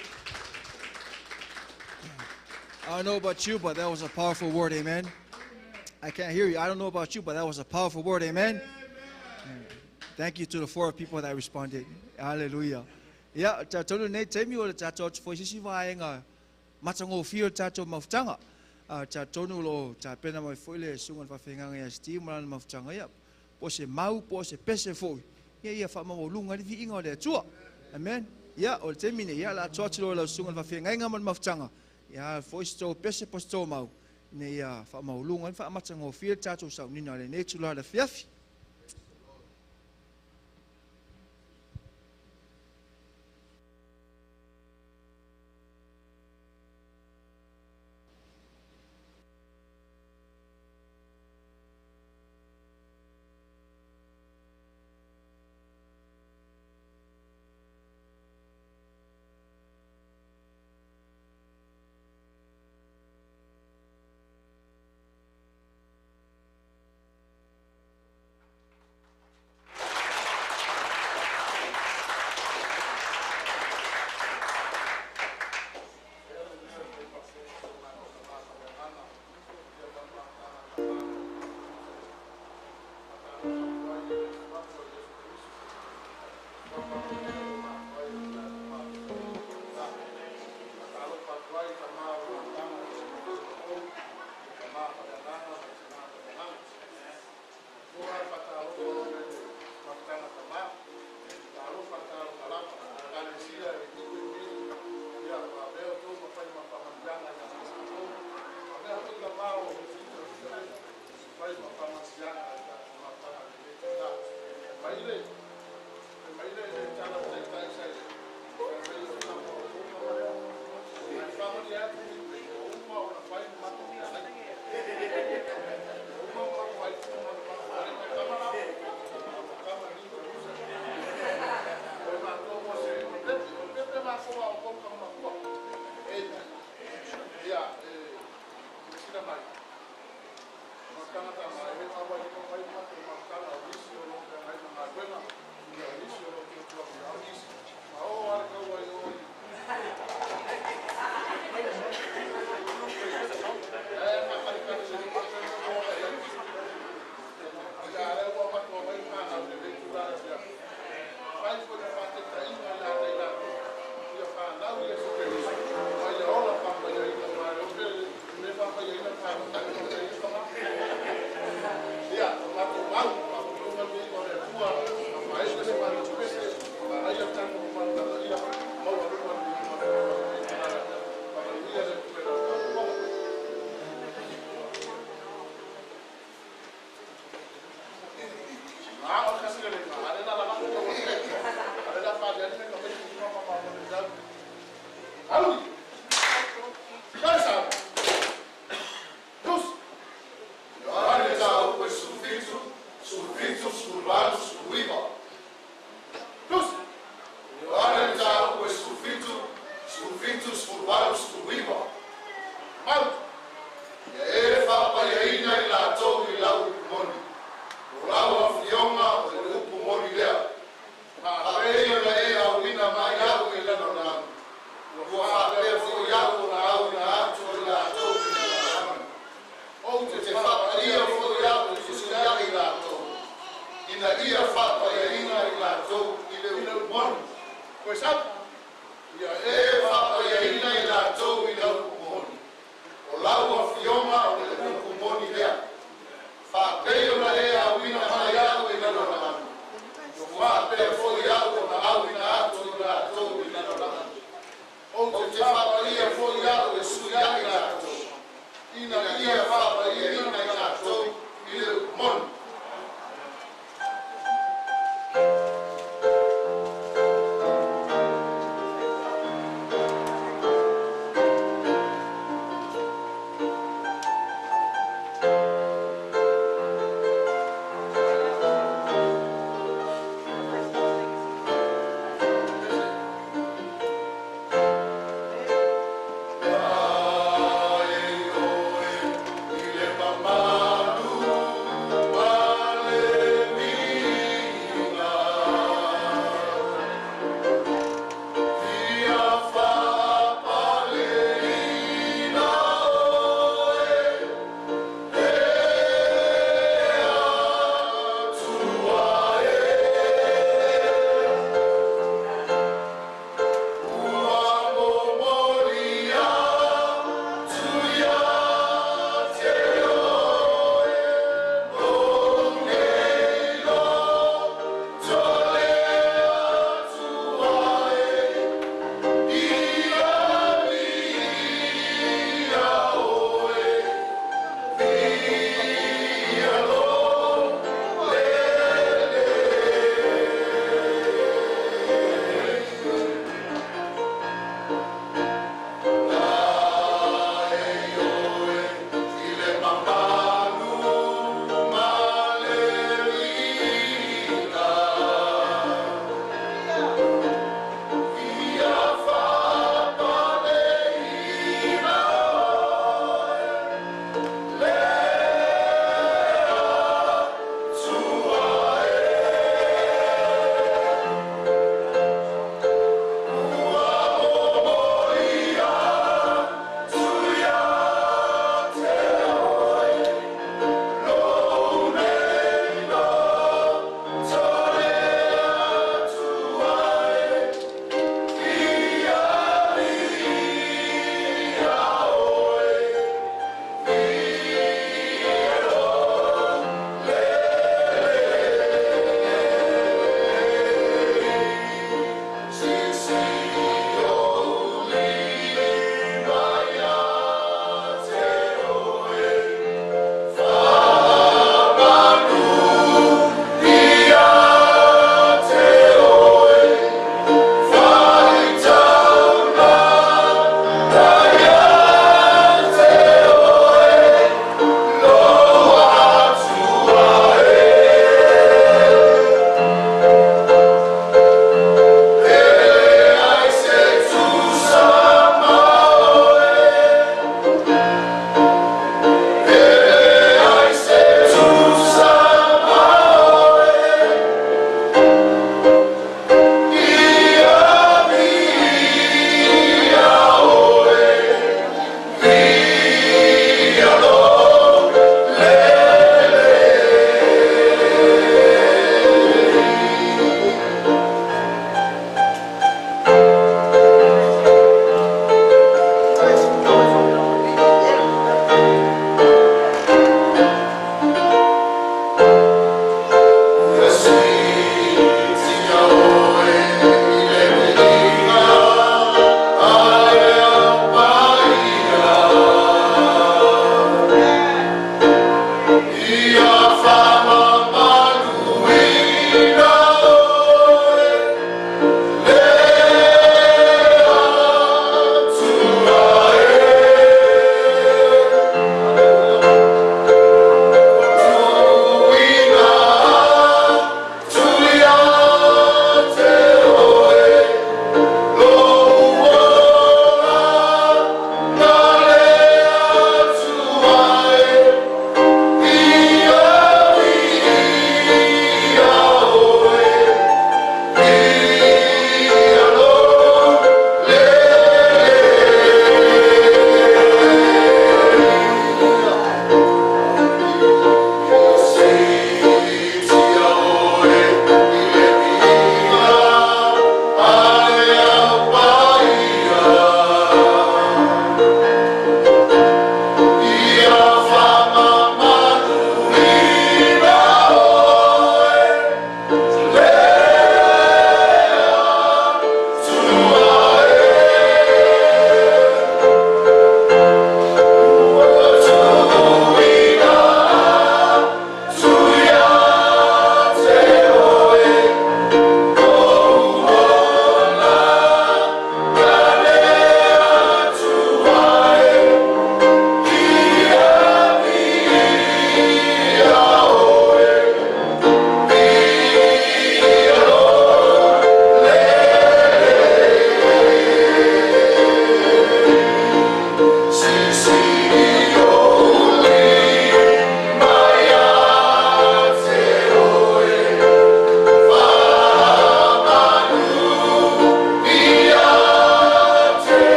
I don't know about you, but that was a powerful word, amen. I can't hear you. I don't know about you, but that was a powerful word, amen. Amen. Thank you to the four people that responded. Hallelujah. Ia, tātou nei teimi o le tātou atu foi sisi vaenga matango fio tātou mafutanga. Tātou lo tā pena mai foi le sunga le whawhenganga ia Steve malana mafutanga ia. Po se mau, po se pese foi. Ia ia wha lunga le viinga o le atua. Amen. Ia, o le teimi nei, ia la atu atu lo le sunga le whawhenganga ma le mafutanga. Ia foi se tō pese po se tō mau. Ne ia wha lunga le wha matango fio tātou saunina le nei tula le fiafi. Ina ia whapa ia ina i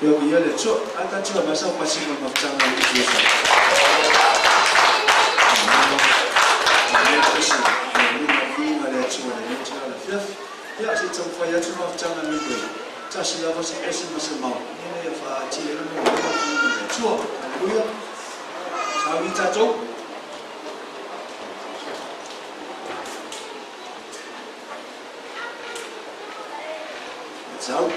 Ia o ia le Atua. Ae tatou aumai sau pasi ma le mafutaga i Jesu. Ia se taumafai atu mafutaga nei koe. Tasi lava se ese ma se mau. Ina ia faaatili ai le maua ai viiga i le Atua. Aleluia. Saui tatou. Sau.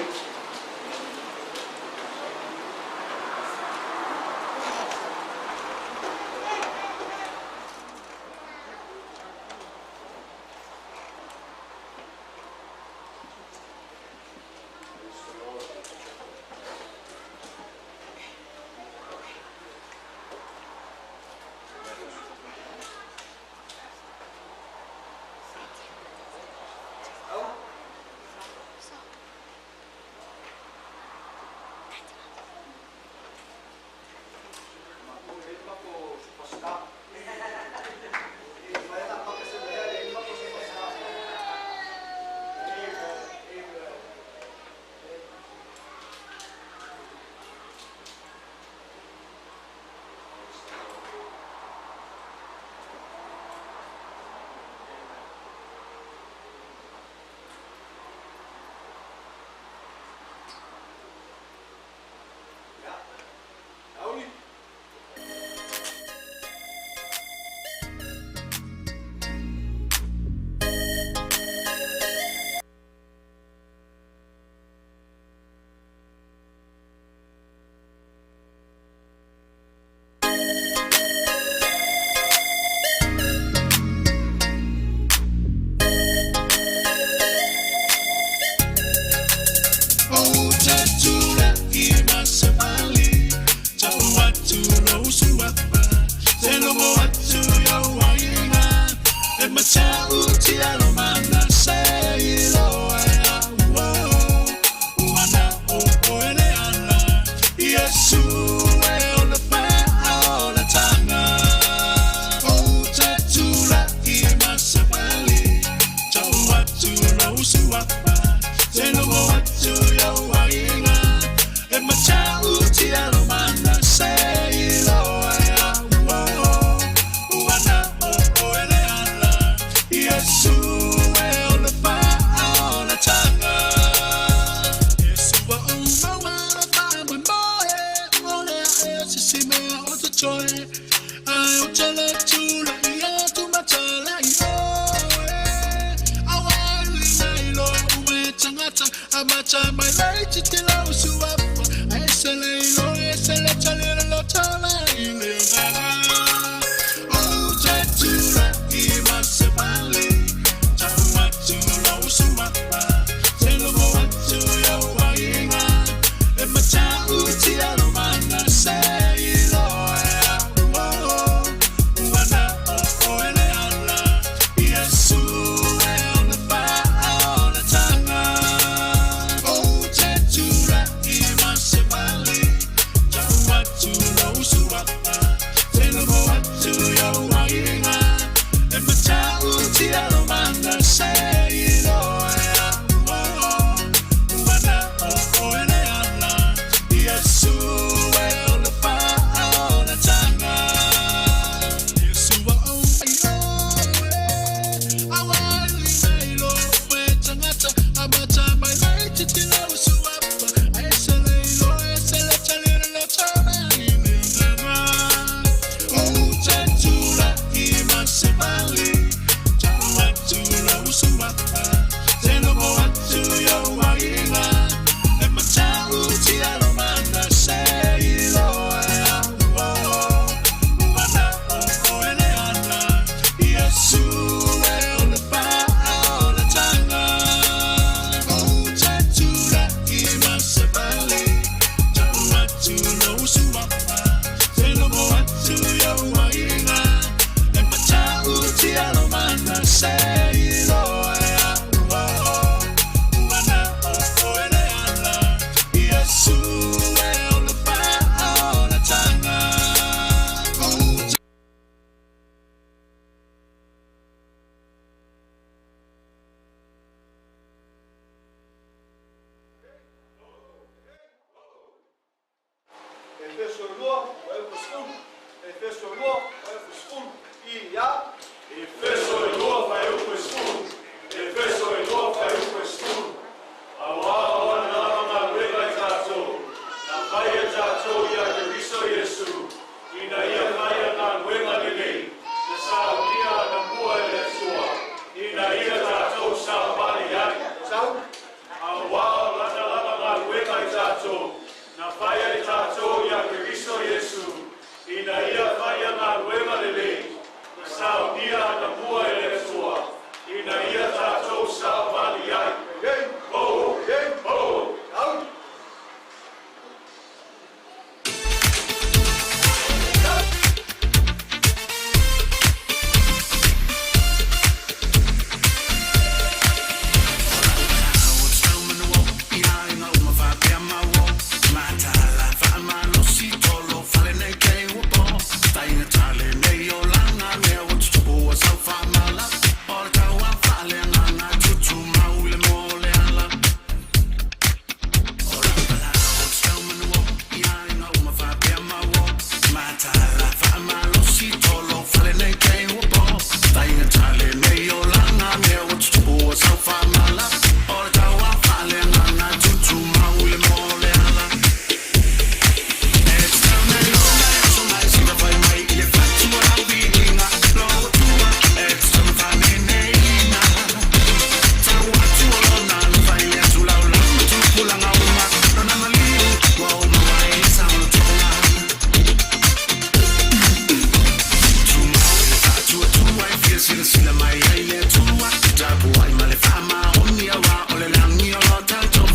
Sila mai ai le Atua, tapuai ma le faamaoni auā o le lagi o lo tatou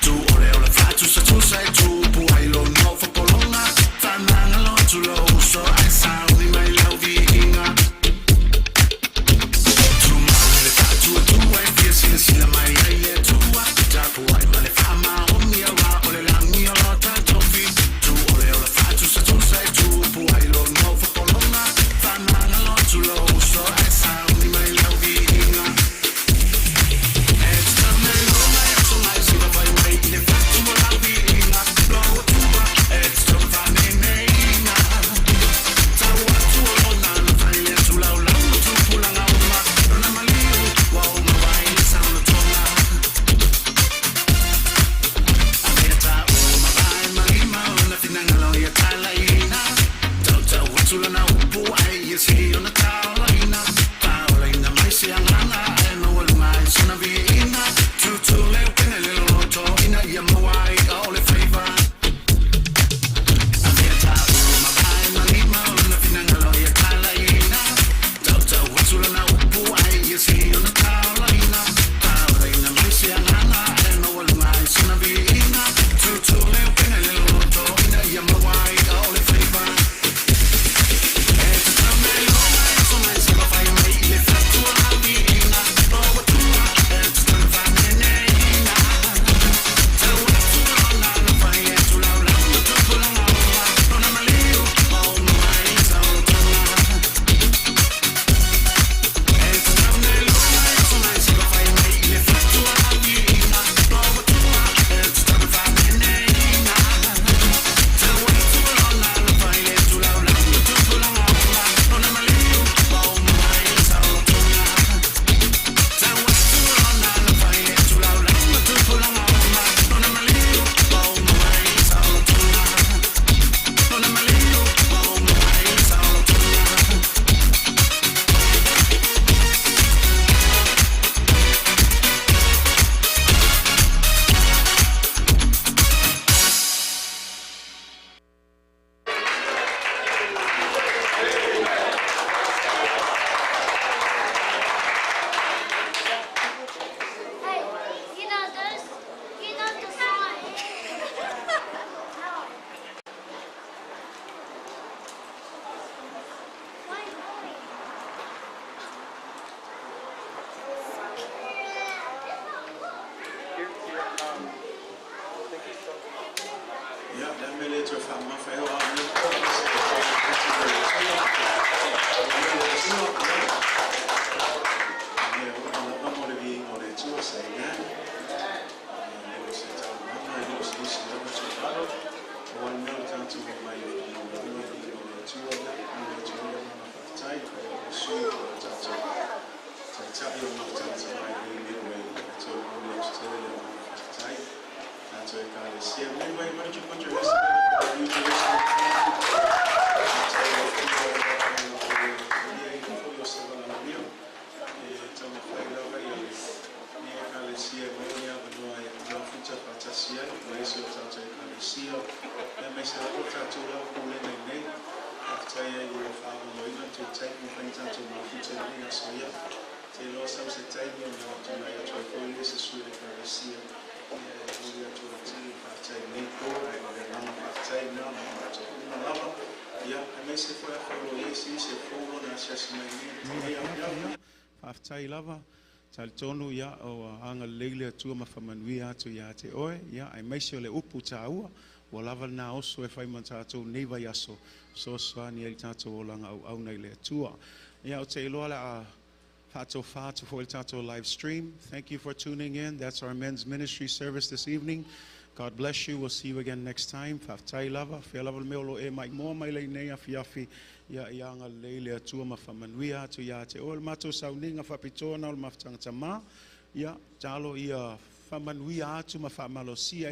Tu ole o le faatusatusa e tupu ai lona ofopologa. Faamagalo atu lou uso ae sauni mai lau viiga. Tumau le faatuatua e fia silasila mai ai le Atua, tapuai ma le faamaoni auā o le lagi o lo tatou Tu ole o le faatusatusa e tupu ai lona ofopologa. Faamagalo atu lou uso ae sauni mai lau viiga. E tatau nei lona e aso mai siva fai mai i le fatu o lau viiga. Lou Atua e tatau ona faaneeneina. Tau atu o lona alofa i le atulaulau ma tupulaga uma. Lona maliu ua ou maua ai le saolotoga. Avea taua ma vae ma lima o lona finagalo ia talaina. Tautau atu lana upu ae ia sili ona taolaina. Paolaina mai se agaga ae maualuga ai sona viiga. Tutu le upega i le loloto ina ia maua ai a o le faiva. Avea taua ma vae ma lima o lona finagalo ia talaina. Tautau atu lana upu ae ia sili ona taolaina. Paolaina mai se agaga ae maualuga ai sona viiga. Tutu le upega i le loloto ina ia maua ai a o le faiva. E tatau nei lona e aso mai siva fai mai i le fatu o lau viiga. Lou Atua e tatau ona faaneeneina. Tau atu o lona alofa i le atulaulau ma tupulaga uma. Lona maliu ua ou maua ai le saolotoga. E tatau nei lona e aso mai siva fai mai i le fatu o lau viiga. Lou Atua e tatau ona faaneeneina. Tau atu o lona alofa i le atulaulau ma tupulaga uma. Lona maliu ua ou maua ai le saolotoga. Tau atu o lona alofa i le atulaulau ma tupulaga uma. Lona maliu ua ou maua ai le saolotoga. Lona maliu ua ou maua ai le saolotoga. Hey, you know those, you know the song. No. Why going? Ia, le a mea lea e toe faamamafa ai o au nei. Ia, o lava mo le viiga o le Atua sa ina. E le o se taumama, e le o se isi lava tuualalo. O le mea o le tatou omai e faamaualuga le viiga o le Atua, ia, mo le Atua le agaga faafetai, o le sui o le tatou taitai o mafutaga mai nei mea ua e toe momoli atu tele le agaga faafetai. Tatou ekalesia. Anyway, why don't you put your hands together for the New Jerusalem? E lava ia le ekalesia mai o le avanoa e mafuta faatasi ai ma isi o tatou ekalesia. Ia aemaise lava o tatou lava pulega i nei. Faafetai ai ua faaavanoaina le tou taimi ua fai tatou mafuta i lenei aso ia. Te iloa sau se taimi ona tulai atu ai foi le se sui o le ekalesia. Ia e momoli atu le tele faafetai i lenei po ae o le agaga faafetai lena mo matou uma lava. Ia aemaise foi afai o lo o i ai se isi e fou lona asiasi mai nei afiafi. Faafetai lava. Talitonu ia o agalelei le Atua ma faamanuia atu ia te oe. Ia aemaise o le upu tāua. Ua lava lena oso e fai ma tatou nei vaiaso. Fesoasoani ai le tatou olaga auauna i le Atua. Ia ou te iloa le a faatofa atu foi le tatou live stream. Thank you for tuning in. That's our men's ministry service this evening. God bless you. We'll see you again next time. Faafetai lava. Fea lava le mea o lo e maimoa mai lenei afiafi. Ia ia agalelei le Atua ma faamanuia atu ia te oe le matou sauniga faapitoa na o le mafutaga tamā. Ia talo ia faamanuia atu ma faamalosia ai.